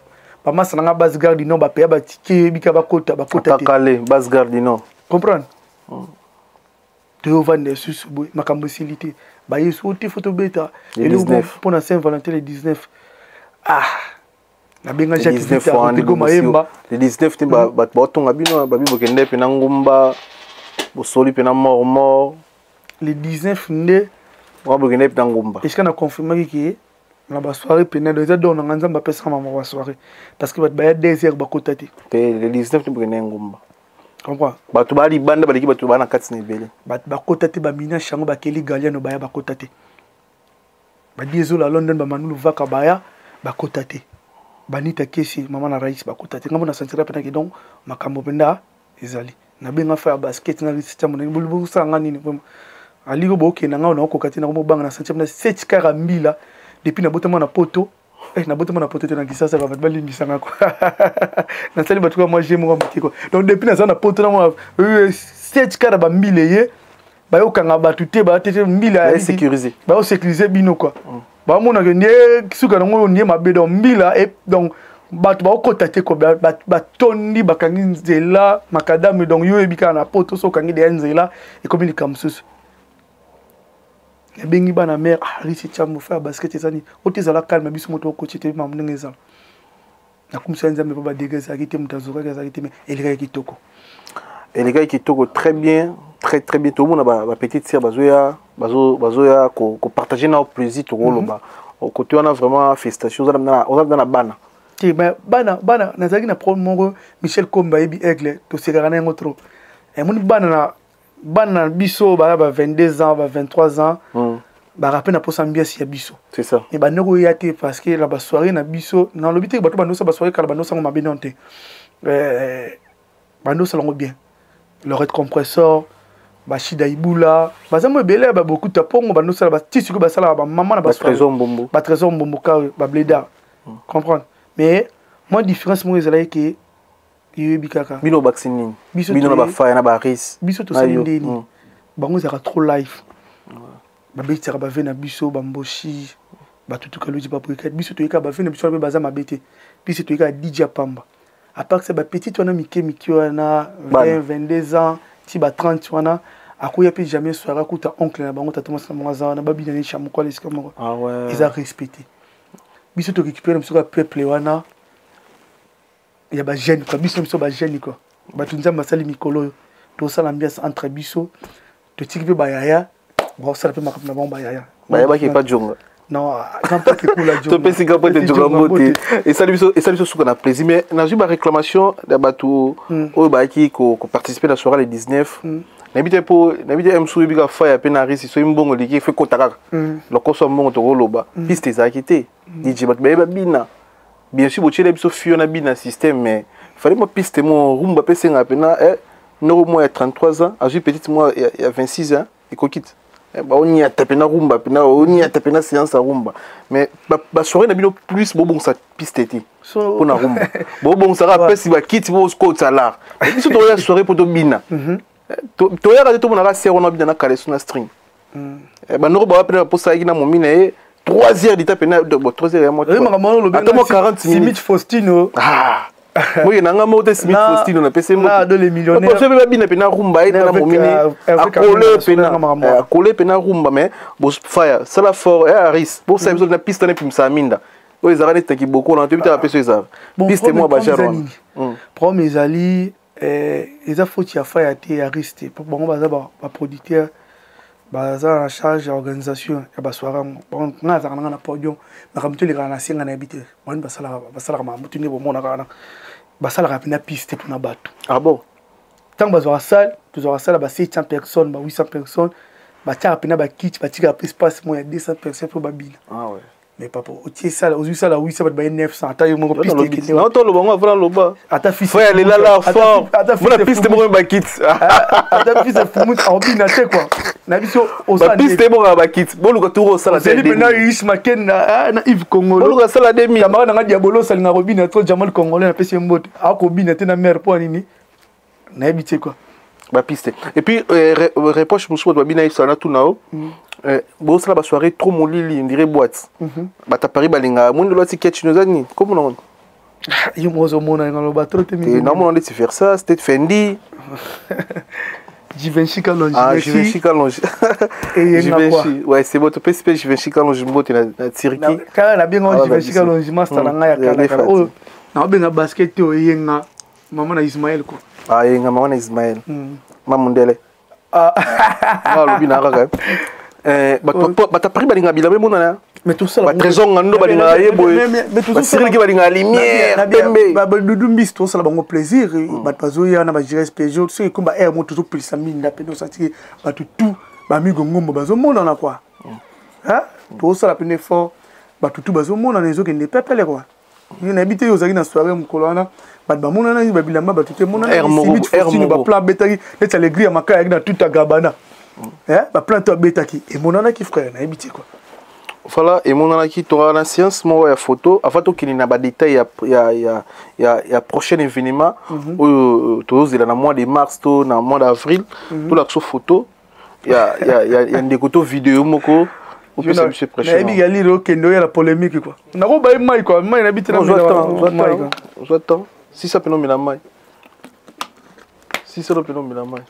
bamasa nanga base garde du Nord, bapeya batike, yebika bakota, bakota te. Atakale base garde du Nord. Comprendre, toyovanda lisusu boye, makambo esili te, bayesu te, fo tobeta eloko mpona Saint Valentin le 19. Ah, nabenga Jacques Vita, Rodrigo Mayemba. Le 19 te, bato baotonga bino, babi bokende mpe na ngumba, bosoli mpe na mort mort. Le 19 nde. Wa bokende mpe na ngumba. Esika na confirmaki ke na basoirée pene, donc eza don nanga, Nzambe apesaka mama basoirée, parce que bato baya 2 heures, bakota te. Te, le 19 te bokende ngumba. Comprend. Bato baa libanda baleki bato baa na kati na ebele. Bato bakota te, bamina shango, bakeli Galiano baya, bakota te, badiezola London, bamanulu vaka baya, bakota te, banita kesi mama na rais bakota te. Ngambo na sentira mpenaki, donc makambo mpenza ezali. Nabenga fa ya basket na lisita monene, bosala nga nini vraiment, aliko bookenda nga naokoka te, nakomobanga na sentir na sept kara mbila depuis nabotama na poto. Nabotama na poto te, na Kisasa. Bato balimbisanga kwa nasali bato kaka mwa je moko moke kwa. Donc depuis naza na poto, na sept kara bambila eye, bayokanga bato te, batete mbila. Bayosécuriser bino kua, baomonaka nde suka nango ndie mabe. Donc mbila, donc bato baokota te ko, batondi, bakangi nzela makadame. Donc yo oyebi kaka na poto, so okangi deya nzela, ekomi likambo mosusu. Nabengi bana mare, ah, Risi Tiambo, fa ya basket, eza nini oyo te, ezala calme, biso moto okoti te, mamu ndenge ezala. Nakumisa Nzambe mpo badege ezalaki te, moto azokaki azalaki te, mais elekaki kitoko. Elekaki kitoko, très bien, très très bien. Tomona bapetite sœur bazoya, bazoya kopartage na plaisir, tokoloba kote wana. Vraiment félicitation, oza na bana. Te, bana, bana nazalaki na problème moko. Michel Kombe ayebi Aigle, tosekaka na yango trop. Emoni bana na bana na biso baya ba 22 ans, ba 23 ans, baka mpe na posa ambiance ya biso. C'est ça. Mais bandeko oya te, parce que na basoirée na biso, nalobi te bato bandosala basoirée kala bandosango mabe, non te, bandosala yango bien. Lorette Compressor, bashida Ibula, baza mo ebele, babokuta mpongo, bandosala ti sikoyo, basalaka bamama na Batrésor Mbombo. Batrésor Mbombo ka, bableda, comprendre. Mais moi, différence moko ezalaki ke yoyebi kaka. Bino bakisi nini? Bino na bafaya na baris. Biso tosali ndeni, bango ezalaka trop live, babetisaka bave na biso, bamboshi, batutuka luti, babrikade. Biso toyeka bave na biso wana mpe baza mabe te. Biso toyeka DJ pamba. À part ça, bapetite wana mike mike wana, 20, 22 ans ti ba 30 wana, akoya mpe jamais soirée akuta oncle na bango, tata mwasi na bango aza wana, babina ne chamokwala esika moko. Eza respecté. Biso torécupéré na biso kaka peuple wana ya bajeune quoi, biso biso bajeune quoi, bato Nzambe asali mikolo oyo, tosala ambiance entre biso, totiki mpe bayaya baosala mpe makambo na bango, bayaya. Bayabaki epa Jonga. Non, grand prêtre ekula. Topesi grand prêtre Jonga mbote. Esali biso, esali biso suka na plaisir, mais nazwi baréclamation ya bato oyo bayaki koparticiper na soirée le 19. Nayebi te mpo nayebi te msu oyebi kaka fa ya mpe na risi, soki mbongo eleki fe kota kaka lokoso ya mbongo, tokoloba piste ezalaki te. DJ, bato bayeba bina, bien sûr botiela biso fio na bina système, mais fallait mwa piste mo rumba mpe esengaka mpena noko mwa ya 33 ans azwi petite mwa ya 26 ans, ekoki te baoniata mpena rumba, mpena oniata mpena séance ya rumba. Mais basoirée na bino plus bobongisa piste te mpona rumba, bobongisaka apesi bakiti, bokotisa lar. Biso toya soirée mpo tobina, toyaka te tomonaka sere wana bina na caleçon na string. Banoko bawa mpena baposalaki na momi na ye 3 heures dita pena, bon, 3 heures ya mwa, ata mwa 40 minutes. Faustino. Moye na nga moko te, Smith Faustino napesi. Mbote babina pena rumba ye pena momini akole pena, akole pena rumba. Mais fire sala fort Aris, bosala biso na piste wana epimisa minda oyo ezalaka neti na kiboko na toyebi te, bapesi oyo ezalaka piste mwa bajare wana. Problème ezali, eza faute ya faya te, ya Aris te. Bango baza baproducteur, baza na charge ya organisation ya basoirée yango. Nga azalaka nanga na podium, makambo to elekaka na senga nayebi te. Bani basalaka makambo te nde bomonaka wana, basalaka mpena piste mpona bato. Ah bon? Ntango bazwaka salle, tozwaka salle ba 700 personnes, ba 800 personnes, batiaka mpena bakiti, batikaka mpe espace moko ya 200 personnes mpo babina. Ah ouais. Mais papa, otie salle, ozwi salle ya 800, bato baye 900, ata yo moko piste ekende. Non, toloba ngo avana loba. Ata fils Fo ya lelala fort mona piste moko bakiti. Ata fils fumut aobina te quoi na biso. Bapiste moko ya bakiti, boluka toko osala. Ozali mpena Riche Makenda na Yves Congolo. Boluka sala 2000. Camarade nanga Diabolo osalinga kobina to Jamal Congolais, napesi ye mbote, akobina te na mare mpo ya nini? Nayebi te quoi. Bapiste. Et puis reproche mosusu bato babina yebisaka na tuna o bosala basoirée trop molili, ndire boîte. Bato ya Paris balingaka moni lelo ati ketch eza nini komona ngo? Yo moko ozomona, ngaloba trop te. Naomona ndeti Versace te, Fendi. Givenchy Kalonji. Ah, Givenchy Kalonji. Givenchy. Ouais, c'est bon, topesi mpe Givenchy Kalonji mbote na Turquie. Kaka na benga Givenchy Kalonji, master na ngai ya kala kala. Oyo naobenga basket te, oyenga mama na Ismaël quoi. Ah, yenga mama na Ismaël. Mamundele. Ah, alobi na kaka. Bato Paris balingaka bilamba emonana. Mais tosala Batrésor Ngando balingaka ye boye, basiriliki balingaka lumière pembe. Badudu mbisi, tosala bango plaisir. Bato bazoya na bagires Peugeot, soki ekomi ba aire mo tozopelisa minda mpe tosatiki bato tout bamigo ngombo bazomonana quoi. Tosala pene effort, bato tout bazomonana, ezokende pepele quoi. Yo nayebi te, yo ozalaki na soirée mokolo wana, bato bamonanaki babilamba, bato te emonanaki. Baplan abetaki neti alegri ya makaya yaki na tuta gabana, baplan to abetaki emonanaki, frère, nayebi te quoi. Voilà, emonanaki. Tokaka na séance moko ya photo avant tokende na badétail ya prochain événement oyo tozozela na mois de mars to na mois d'avril. Tolakisa photo ya ndeko to video moko opesa biso. Nayebi ya lire okende oya na polémique quoi. Nakobaye mai quoi, mai nayebi te. Ozwa temps sisa pena omela mai, sisa pena omela mai.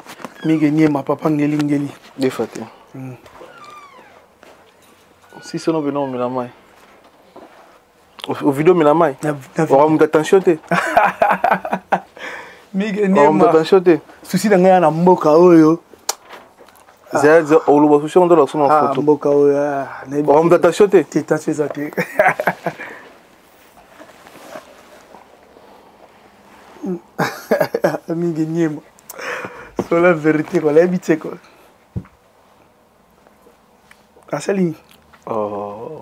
Mingi niema papa ngeli ngeli. Defa te, sisa no pena omela mai. Ovideo omela mai, okamuta attention te. Mingi niema. Attention te. Susi na ngai ya na mboka oyo. Oloba susi yango, ndolakisa na photo. Mboka oyo. Okamuta attention te. Te, attention eza te. Mingi niema sur la vérité quoi, nayebi te quoi, asali. Oh,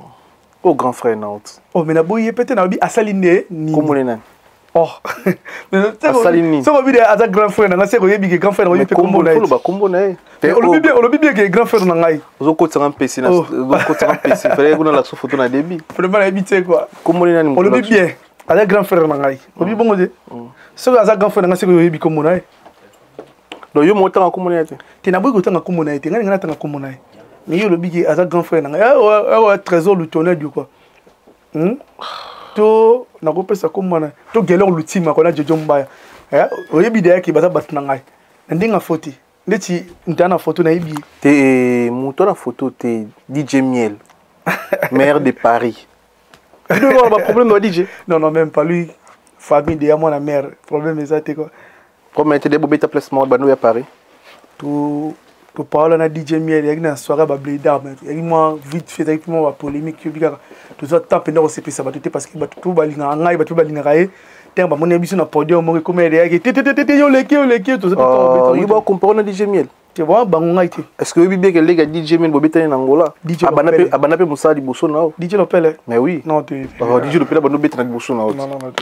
oh, grand frère na ot. Oh, mais naboyi ye pe te, nalobi asali nde nini? Komone nani? Oh, asali nini? Soki obi aza grand frère na ngai, seke oyebi ke grand frère na oyebi mpe kombo na ye. Oloba kombo na ye. Olobi bien, olobi bien ke grand frère na ngai. Ozokotisanga mpesi, ozokotisanga mpesi. Fallait kuna lakisa photo na début. Vraiment, nayebi te quoi. Kombo nani? Olobi bien, aza grand frère na ngai, olobi bongo te. Soki aza grand frère na ngai, seke oyebi kombo na ye. Donc yo moko otanga kombo na ye te? Te, naboyi kotanga kombo na ye te. Ngai ningai natanga kombo na ye, mais ye olobi ke aza grand frère na ngai, awa Trésor Lutonel du quoi. To nakopesa kombo wana to Gelor Lutima kona Jojo Mbaya, oyebi deyaki baza bato na ngai na ndenge afo te, ndeti moto aya na photo nayebi. Te, moto na photo te, DJ Miel, maire de Paris. Bino baproblème ba DJ? Non, non, même pas lui, famille de ya mwana mare, problème eza te quoi. Problème te, de bobeta placement bano ya Paris. To topaola na DJ Miel eyaki na soirée bablédard, eyaki mwa vite fait, ezalaki mwa bapolémique. Yobi kaka tozwa temps mpenza kosepelisa bato te, parce que bato to balingaka ngai, bato balingaka ye. Ntango bamoni biso na podium moko ekoma eyaki tetetete, yo oleki, oleki, toza. Yo bacompare na DJ Miel? Te, wana bango, ngai te. Est ce que oyebi bien ke leka DJ Miel bobetani na Angola, abanda mpe mosala liboso na yo? DJ Lopele? Mais oui. Non te. DJ Lopele abanda obeta na liboso na yo. Non, non, non,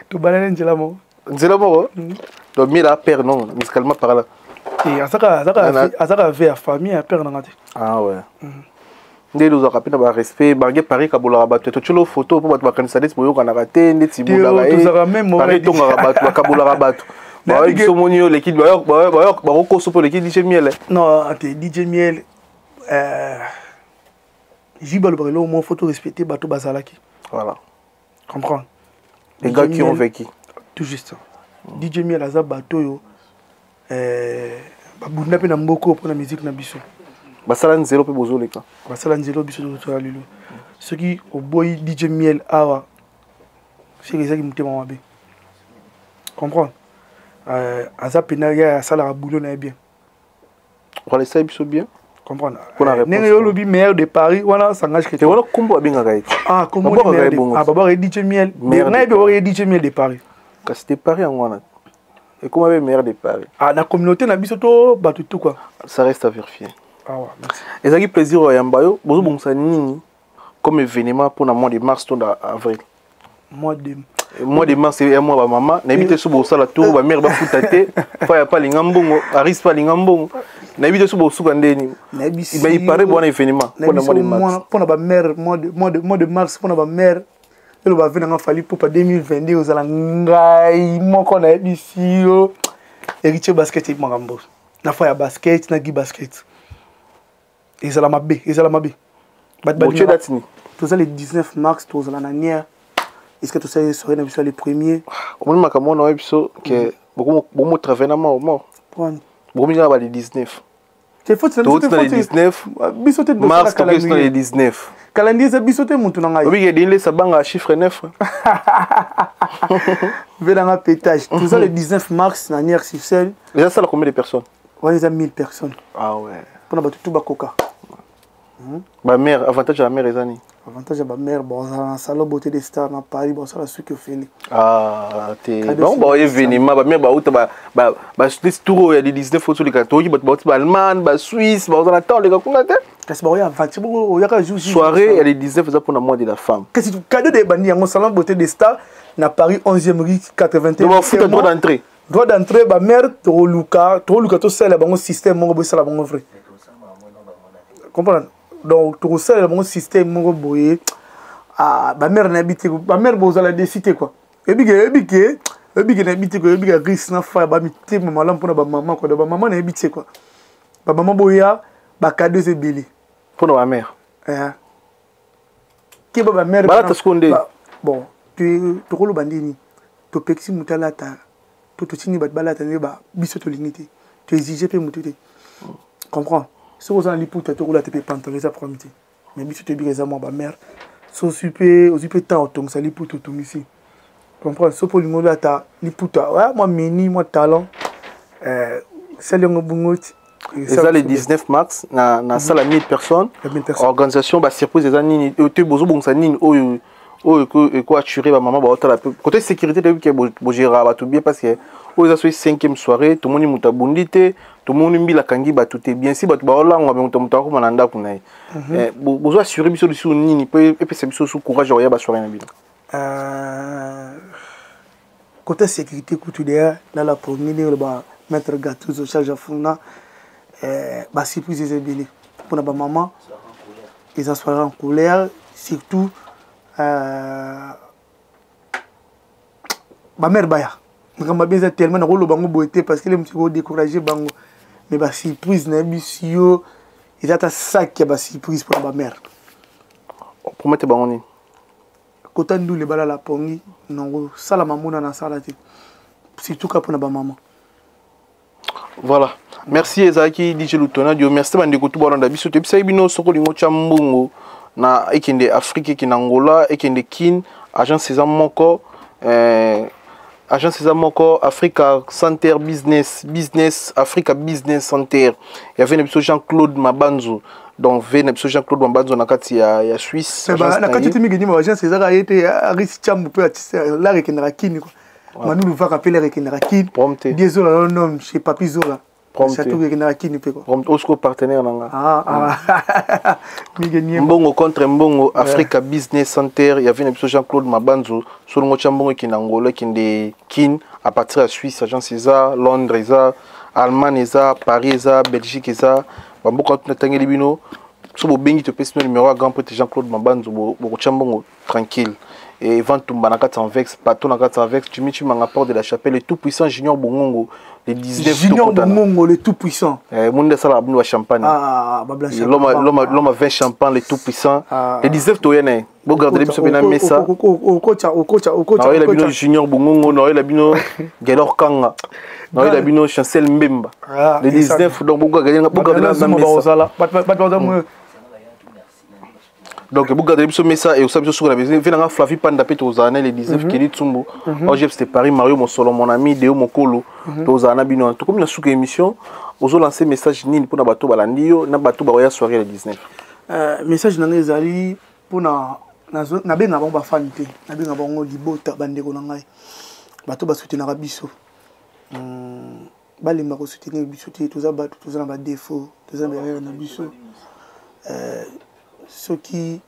tobanani nzela moko. Nzela moko. Donc Miel a père non, musicalement par là. Azaka ve ya famille ya père nanga te. Ah ouais, nde ozalaka mpe na barespect bange. Paris kabolaka bato, totyolo photo mpo bato bakanisa neti boyokanaka te, ndeti bundaka ye. Paris etongaka bato, bakabolaka bato. Bayoki biso moni yo oleki, bakokoso mpo oleki DJ Miel. Non te, DJ Miel jibe alobaka eloko moko, faut torespecte bato bazalaki. Voilà. Comprendre. Les gars qui ont vécu. Tout juste. DJ Miel aza bato oyo babunda mpe na mboka oyo mpona musique na biso. Basala nzela mpe bozoleka. Basala nzela biso tozala lelo. Soki oboyi DJ Miel awa, soki ezalaki motema mabe, comprendre, aza mpena ya asalaka boulot na ye bien. Voilà, esali biso bien. Comprendre, ndenge yo olobi maire de Paris wana s'engage que wana kombo abengaka ye. Ah, kombo ah babwaka ye DJ Miel, ngai mpe babwaka ye DJ Miel de Paris. Kasi de Paris yango wana ekoma mpe maire de Paris. Ah, na communauté na biso to bato tout quoi. Ça reste à vérifier. Ah ouais, merci. Ezalaki plaisir oyamba yo. Bozobongisa nini comme événement mpona mois de mars to na avril? Mois de Mois de mars ya mwa bamama, nayebi te so bosala tour bamare bafuta te, fa ya pa alinga mbongo, aris pa alinga mbongo, nayebi te so bosuka ndeni. Mais il paraît bwana événement mpona mois de mars. Mpona bamare, mois de mars mpona bamare, eloba ave nanga Fally Pupa 2022 ozala ngai moko, nayebisi yo. Héritier Basket eyebi makambo na fa ya basket na Gi Basket. Ezala mabe, ezala mabe. Bato date ni? Toza le 19 mars, tozala na niere. Est-ce que tosali soirée na biso le premier? Omoni makambo wana, oyebi biso ke bomo travaille na mort mort. Bokomi kaka ba le 19. Touti na le 19 biso te. Mars, tokesi na le 19. Calendrier eza biso te, motu na ngai. Obiki edini lesa banga chiffre 9. Mpe nanga pétage. Toza le 19 mars na niere sur scène. Eza sala combien de personnes? Wana eza 1000 personnes. Ah ouais. Mpona bato tu bakoka. Bamare, avantage ya bamare eza nini? Avantage ya bamare, bozala na salon Beauté des Stars na Paris, bosala suki ofele. Ah te, bango bao événement, bamare bauta tour oyo ya le 19 otoleka, toyoki bato bauti baAllemagne, baSuisse, bazala ntan oleka kuna te. Kasi baoya aventure, oyaka jour. Soirée ya le 19 eza mpona mois de la femme. Kasi cadeau de ebandi yango, salon Beauté des Stars na Paris, 11e rue 81. Bafuta droit d'entrée? Droit d'entrée, bamare tokoluka tosalela bango système moko boye, esala bango vrai comprendre. Donc tokosalela bango système moko boye. Bamare nayebi te, bamare bozala desi te quoi. Ebike nayebi te quoi, ebike ris na fa bamitema malamu mpona bamama quoi. Donc bamama nayebi te quoi, bamama boya, bacadeau eza ebele. Mpona bamare. Keba, bamare. Balata sikoyo nde. Bon, tokoloba ndeni, topekisi moto alata to totindi bato balata nde biso tolingi te, toexige mpe motu te comprendre. Soki oza na liputa, tokolata mpe pantalon, eza problème te. Mais biso toyebika eza mwa bamare, so ozwi mpe, ozwi mpe temps otongisa liputa, otongisi, comprendre. So mpo olingi olata liputa, mwa mini, mwa talon, sali yango bongo ti. Eza le 19 mars na salle ya 1000 personnes. Organisation, basurprise eza nini te? Bozobongisa nini oyo ekoassure bamama baotala mpe côté sécurité? Toyebi ke bogéraka bato bien, parce que oyo eza soki cinquième soirée, tomoni moto abundi te, tomoni mbila akangi bato te. Bien si bato baolangwa, me moto akoma na ndako na ye. Bozo assure biso lisusu nini mpo epesa biso su courage ya koya basoirée na bino? Côté sécurité kutu deya lala premier ndenge oloba, maître Gatuzo charge afuna basurprise eza ebele mpona bamama. Eza soirée en couleur, surtout bamare baya. Makambo mabe eza tellement, nakoloba bango boye te parce que le motu kodécourage bango, mais basurprise nayebisi yo, eza ata sac ya basurprise mpona bamare. Promete bango nini? Kota ndule balala pongi nango salama mona na sala te, surtout ka mpona bamama. Voilà, merci. Ezalaki DJ Lutonadio. Merci bandeko tu balanda biso. Toyebisaki bino, soki olingi otya mbongo na ekende Afrique, ekende Angola, ekende Kine, agence eza moko, agence eza moko, Africa Center Business, Business Africa Business Center ya ve na biso Jean-Claude Mabanzo. Donc ve na biso Jean-Claude Mabanzo na kati ya Suisse. Na kati te mingi nima agence ezaka ye te. Aris Chambu mpe lar ekendaka Kini quoi, Manulu Vaka mpe lar ekendaka Kini, Die Zola, non, chez Papi Zola château ekendaka Kini mpe quoi. Osco partenaire na nga. Mbongo contre mbongo, Africa Business Center ya ve na biso Jean-Claude Mabanzo. Solongo tya mbongo ekende Angola, ekende Kine à partir ya Suisse, agence eza Londres, eza Allemagne, eza Paris, eza Belgique, eza bamboka natangeli bino. So bobengi, topesi bino numéro ya grand prêtre Jean-Claude Mabanzo, bokotya mbongo tranquille. Et Evan Tumba na kati Anvex, Pato na kati Anvex, Jimmy Chimanga Porte de la Chapelle, le tout puissant Junior Bongongo, le 19. Junior Bongongo, le tout puissant. Eh, monde sala abnu wa champagne. Ah, babla. Champagne. L'homme a 20 champagne, le tout puissant. Ah. Le 19 toyene. Bo garder biso bena mesa. Okocha, okocha, okocha. Na la bino Junior Bongongo, na la bino Gelor Kanga. Na la bino Chancel Mbemba. Le 19, donc bo garder na mesa. Donc bogarde biso mesa e osala biso suka na biso. Ve nanga Flavi Panda mpe tozala na le 19, Keli Tsumbu, OGF c'était Paris, Mario Mosolo, mon ami Deo Mokolo, tozala na bino. Tokomi na suka émission. Ozolance message nini mpona bato balandi yo na bato bakoya soirée le 19? Message na ngai ezali mpona, nabenga bango bafani te, nabenga bango libota, bandeko na ngai, bato basoutenaka biso, balemba kosoutenir biso te. Toza bato, toza na badéfaut, toza na baerreur na biso. Soki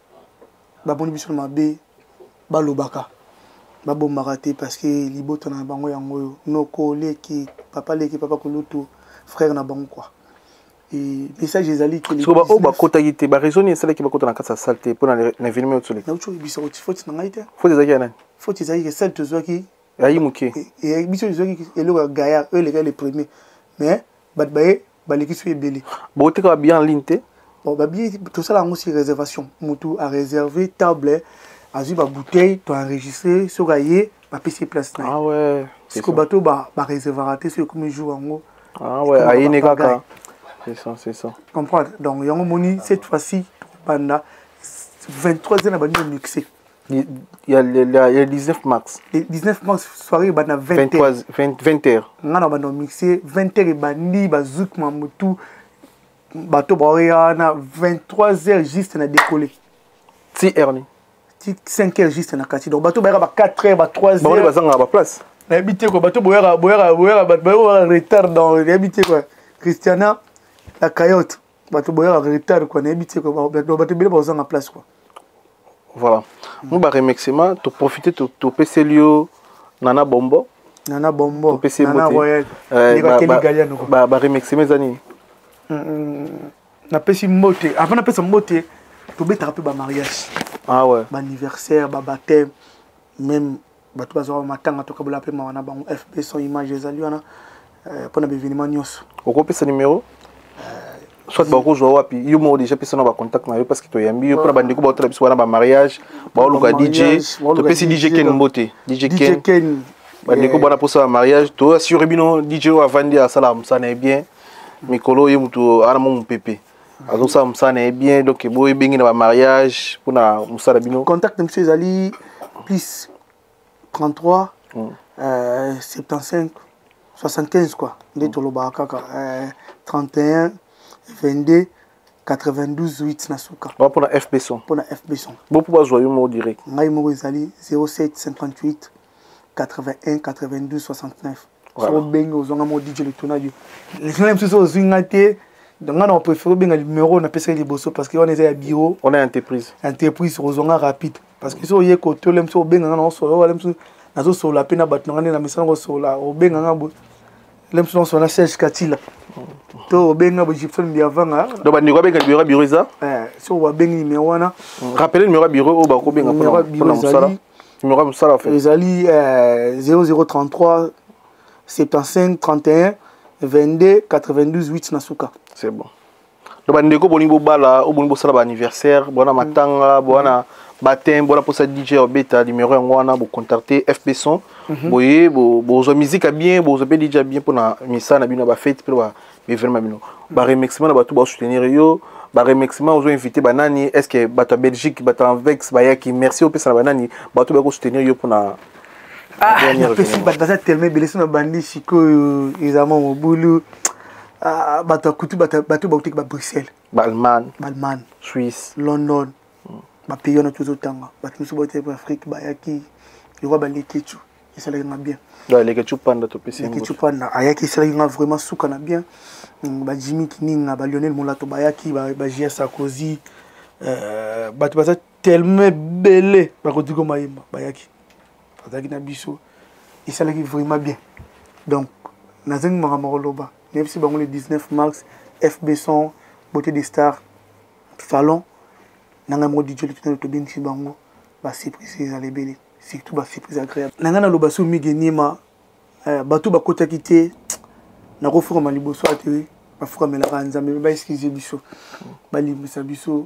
bamoni biso na mabe, balobaka, babombaka te, parce que libota na bango yango oyo, noko leki, papa leki, papa kolutu, frère na bango quoi. Et message ezali ke oyo bakotaki te, baraison esalaki bakota na kati ya salle te mpona na événement oyo toleki? Nauti oyebisa oti faute na ngai te. Faute ezalaki ya nani? Faute ezalaki ke salle tozwaki. Ayi moke. Biso ezwaki eloko ya gaillard oyo elekaki le premier, mais bato baye baleki so ebele. Boteka babillet en ligne te? Bon, babillet tosala yango sur réservation. Motu aréserve table, azwi babouteille, toenregistre, soki aye bapesi ye place na ye. Ah ouais. Siko bato baréservaka te, soki ekomi jour yango. Ah ouais, ayini kaka. C'est ça, c'est ça. Comprendre. Donc yango moni, cette fois-ci tobanda 23 heures na bandi mixe. Il y a le 19 mars. Le 19 mars, soirée ebanda 20. 23, 20, 20 heures. Nga na banda mixe 20 heures, ebandi bazouk mamutu, bato baoya wana 23 heures juste na décoller. Ti heure ni? Ti 5 heures juste na kati. Donc bato bayaka ba 4 heures, ba 3 heures. Bango bazangaka ba place. Nayebi te quoi, bato boyaka boyaka boyaka, bato boyaka retard dans, nayebi te quoi. Christiana la cayotte, bato boyaka retard quoi, nayebi te quoi, bato ebele bazanga place quoi. Voilà. Nous ba remerciement, to profiter to to peseli yo Nana Bombo. Nana Bombo. Topesi Nana Royal. Ba ba remerciement eza nini? Napesi mbote. Avant napesa mbote, tobetaka mpe bamariage. Ah ouais. Baanniversaire, babaptême, même bato bazwaka matanga, tokabola mpe mawa na bango. FB Son Image ezali wana mpona baévénement nyonso. Okopesa numéro soit bakozwa wapi? Yo moko déjà pesa na bacontact na yo, parce que toyambi yo mpona bandeko baotala biso wana bamariage, baoluka DJ. Topesi DJ Ken mbote, DJ Ken. Bandeko bwana mposa ya mariage, toassure bino DJ oyo avandi asalaka mosala na ye bien. Mikolo ye moto ana mo mopepe azosala mosala na ye bien, donc boyebengi na bamariage mpona mosala bino. Contact na biso ezali plus 33 75 75 quoi, nde tolobaka kaka 31 22 92 8 na suka. Wana mpona FB Son. Mpona FB Son. Bo mpo bazwa yo moko direct? Ngai moko ezali 07 58 81 92 69. Soki obengi, ozwanga moko DJ Lutonadio. Lesina mosusu ozwi nga te, donc nga na préféré obenga numéro napesaki liboso, parce que wana eza ya bureau. On est entreprise. Entreprise, ozwanga rapide, parce que soki oye kote ole mosusu, obenga nga na osolo wala mosusu nazosolola mpe na bato na nga nde na misala kosolola. Obenga nga le mosusu naosolola na Serge Katila, to obenga bo Gibson Biavanga. Donc bandeko abenga numéro ya bureau eza? Soki babengi numéro wana. Rappelez numéro ya bureau oyo bakobenga mpona mosala, numéro ya mosala en fait. Ezali 0033 75 31 22 92 8 na suka. C'est bon. Donc bandeko bolingi bobala oyo, bolingi bosala baanniversaire, bona matanga, bona baptême, bona mposa DJ obeta, numéro yango wana, bocontacte FB Son. Boye bozwa musique ya bien, bozwa mpe DJ ya bien mpona misala na bino ya bafete mpe baévénement bino. Baremerciement na bato baosoutenir yo, baremerciement ozo invité banani? Est ce que bato ya Belgique, bato ya Anvers bayaki? Merci opesa na banani, bato bayaki kosoutenir yo mpona Napesi bato baza tellement ebele, so na bandi sikoyo ezama mobulu. Bato ya kutu, bato bautaki ba Bruxelles, Baallemagne, Baallemagne, Suisse, London, bapays wana tozotanga. Bato mosusu bautaki Afrique bayaki, lokwa balekecu, esalaki nga bien. Lekecu Panda, topesi. Lekecu Panda ayaki, esalaki nga vraiment suka na bien. Bajimi Kininga, balionel Molato bayaki, bagia Sarkozy, bato baza tellement ebele, bakodiko mayemba bayaki, bazalaki na biso, esalaki vraiment bien. Donc nazangi makambo koloba, nayebisi bango le 19 mars, FB Son, Beauté des Stars, salon na ngai moko DJ Lutonadio, tobengisi bango. Basurprise ezala ebele, surtout basurprise agréable. Na ngai naloba so mige niema, bato bakotaki te, nakofukama liboso ate bafukamelaka Nzambe, baexcuse biso, balimbisa biso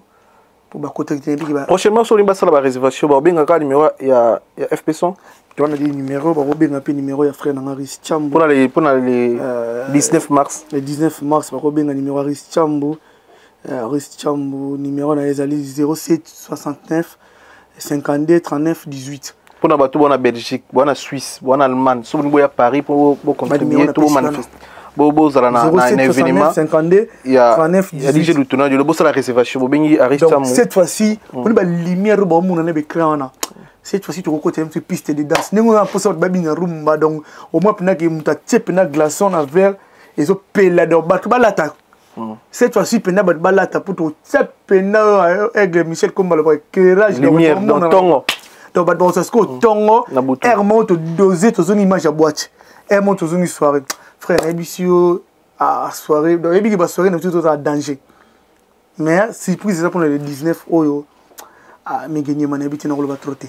mpo bakotaki te. Prochainement, soki olingi basala baréservation, babengaka numéro ya FP Son. Towana di numéro, bakobenga mpe numéro ya frère nanga Ris Chambo. Mpona le 19 mars. Le 19 mars, bakobenga numéro ya Ris Chambo. Ris Chambo, numéro na ye ezali 07 69 52 39 18. Mpona bato bona Belgique, bona Suisse, bona Allemagne, so bolingi boya Paris mpo bocontribue to bomanifeste, bozala na événement ya DJ Lutonadio, bosala réservation, bobengi Aris. Cette fois-ci, mponi balumière oyo baomona na baécran wana, cette fois-ci tokokota ye piste de danse ndenge oyo mposa bato babina rumba. Donc au moins mpenaki moto atie mpena glaçon na verre ezopela, donc bato balata. Cette fois-ci mpena bato balata mpo totia mpena aigle Michel Komba loba éclairage. Lumière donc ntongo. Donc bato bakosa sikoyo ntongo aire moko todose, tozongi image ya boîte, aire moko tozongi soirée. Frère, nayebisi yo soirée, donc oyebiki basoirée na biso tozala danger, mais surprise eza mpona le 19 oyo. Mingi nyema, nayebi te, nakoloba trop te.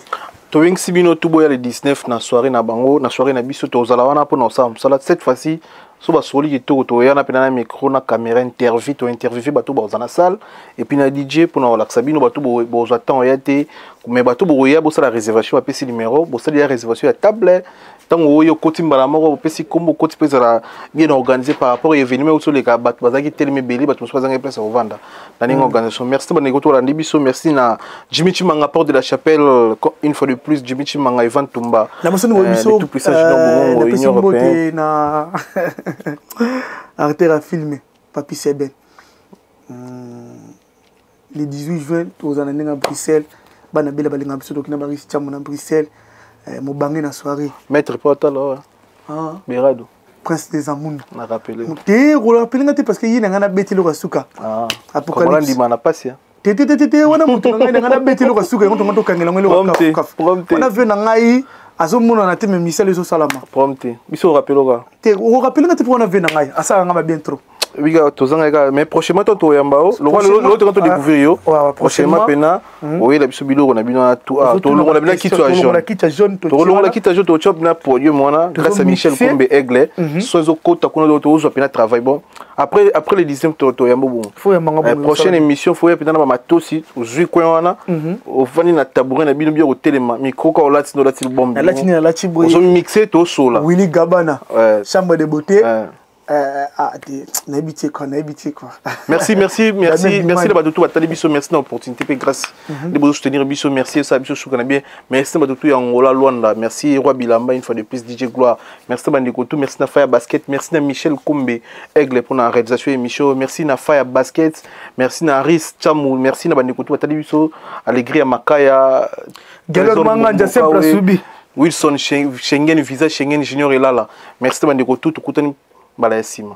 Tobengisi bino tu boya le 19 na soirée na bango, na soirée na biso. Tozala wana mpona kosala mosala. Cette fois-ci so basoli kitoko, toya na mpena na micro, na caméra, interview, tointerviewe bato bakozala na salle et puis na DJ mpona kolakisa bino. Bato bozwa temps oya te, mais bato bokoya, bosala réservation. Bapesi numéro, bosali ya réservation ya table. Ntango oyo okoti mbala moko, opesi nkombo, okoti mpo ezala bien organisé par rapport ya événement oyo toleka. Bato bazalaki telemi ebele, bato mosusu bazangaki place ya kovanda na ndenge organisation. Merci bandeko tolandi biso. Merci na Jimmy Chimanga, Porte de la Chapelle, une fois de plus Jimmy Chimanga, Evan Tumba. Na mosoni boye biso tout puissant Junior Bomongo, Union européenne. Na acteur ya film Papi Seben, le 18 juin tozala na ndenge ya Bruxelles. Bana bela balingaka biso, tokina barisi tiambo na Bruxelles, mobange na soirée. Maître po atala wa ah. Berado. Prince des Amundu. Na rappelé. Te, korapele nga te, parce que ye na ngai nabeti eloko ya suka. Ah. Apocalypse. Ndima na pasi. Te te te te te, wana moto na ngai, na ngai nabeti eloko ya suka yango, tonga tokangela yango eloko ya kafu. Wana vie na ngai azomonana te, me misala ezosalama. Problème te, biso orapele oka. Te, okorapele nga te, mpo wana vie na ngai asalaka nga ba bien trop. Wika tozanga kaka, mais prochainement to toyamba o lokola tonga todécouvrir yo prochainement pena oyela biso biloko na bino tolongola bino kiti ya jaune, tokolongola kiti ya jaune, totya bina podium wana grâce à Michel Kombe Aigle. So ezokota kuna, tozwa pena travail. Bon, après le 19 toyamba bongo prochaine émission. Faut ya pena na bamatosi, ozwi coin wana, ofandi na tabouret na bino, bia kotelema, micro ka olati, olati bombe, ozomixe, tosola. Willy Gabana, chambre de beauté. Ah, nayebi te quoi, nayebi te quoi. Merci, merci, merci, merci na bato tu batali biso. Merci na opportunité mpe grâce nde bozosoutenir biso. Merci, esala biso suka na bien. Merci na bato tu ya Angola, Lwanda. Merci Roi Bilamba, une fois de plus DJ Gloire. Merci na bandeko tu. Merci na Fire Basket, merci na Michel Kombe Aigle mpona réalisation émission. Merci na Fire Basket, merci na Aris Chamu, merci na bandeko tu batali biso, Allegri ya Makaya. Galor Manganja, simple subi. Wilson Schengen, visa Schengen, Junior Elala. Merci na bandeko tu, tokutani mbala ya nsima.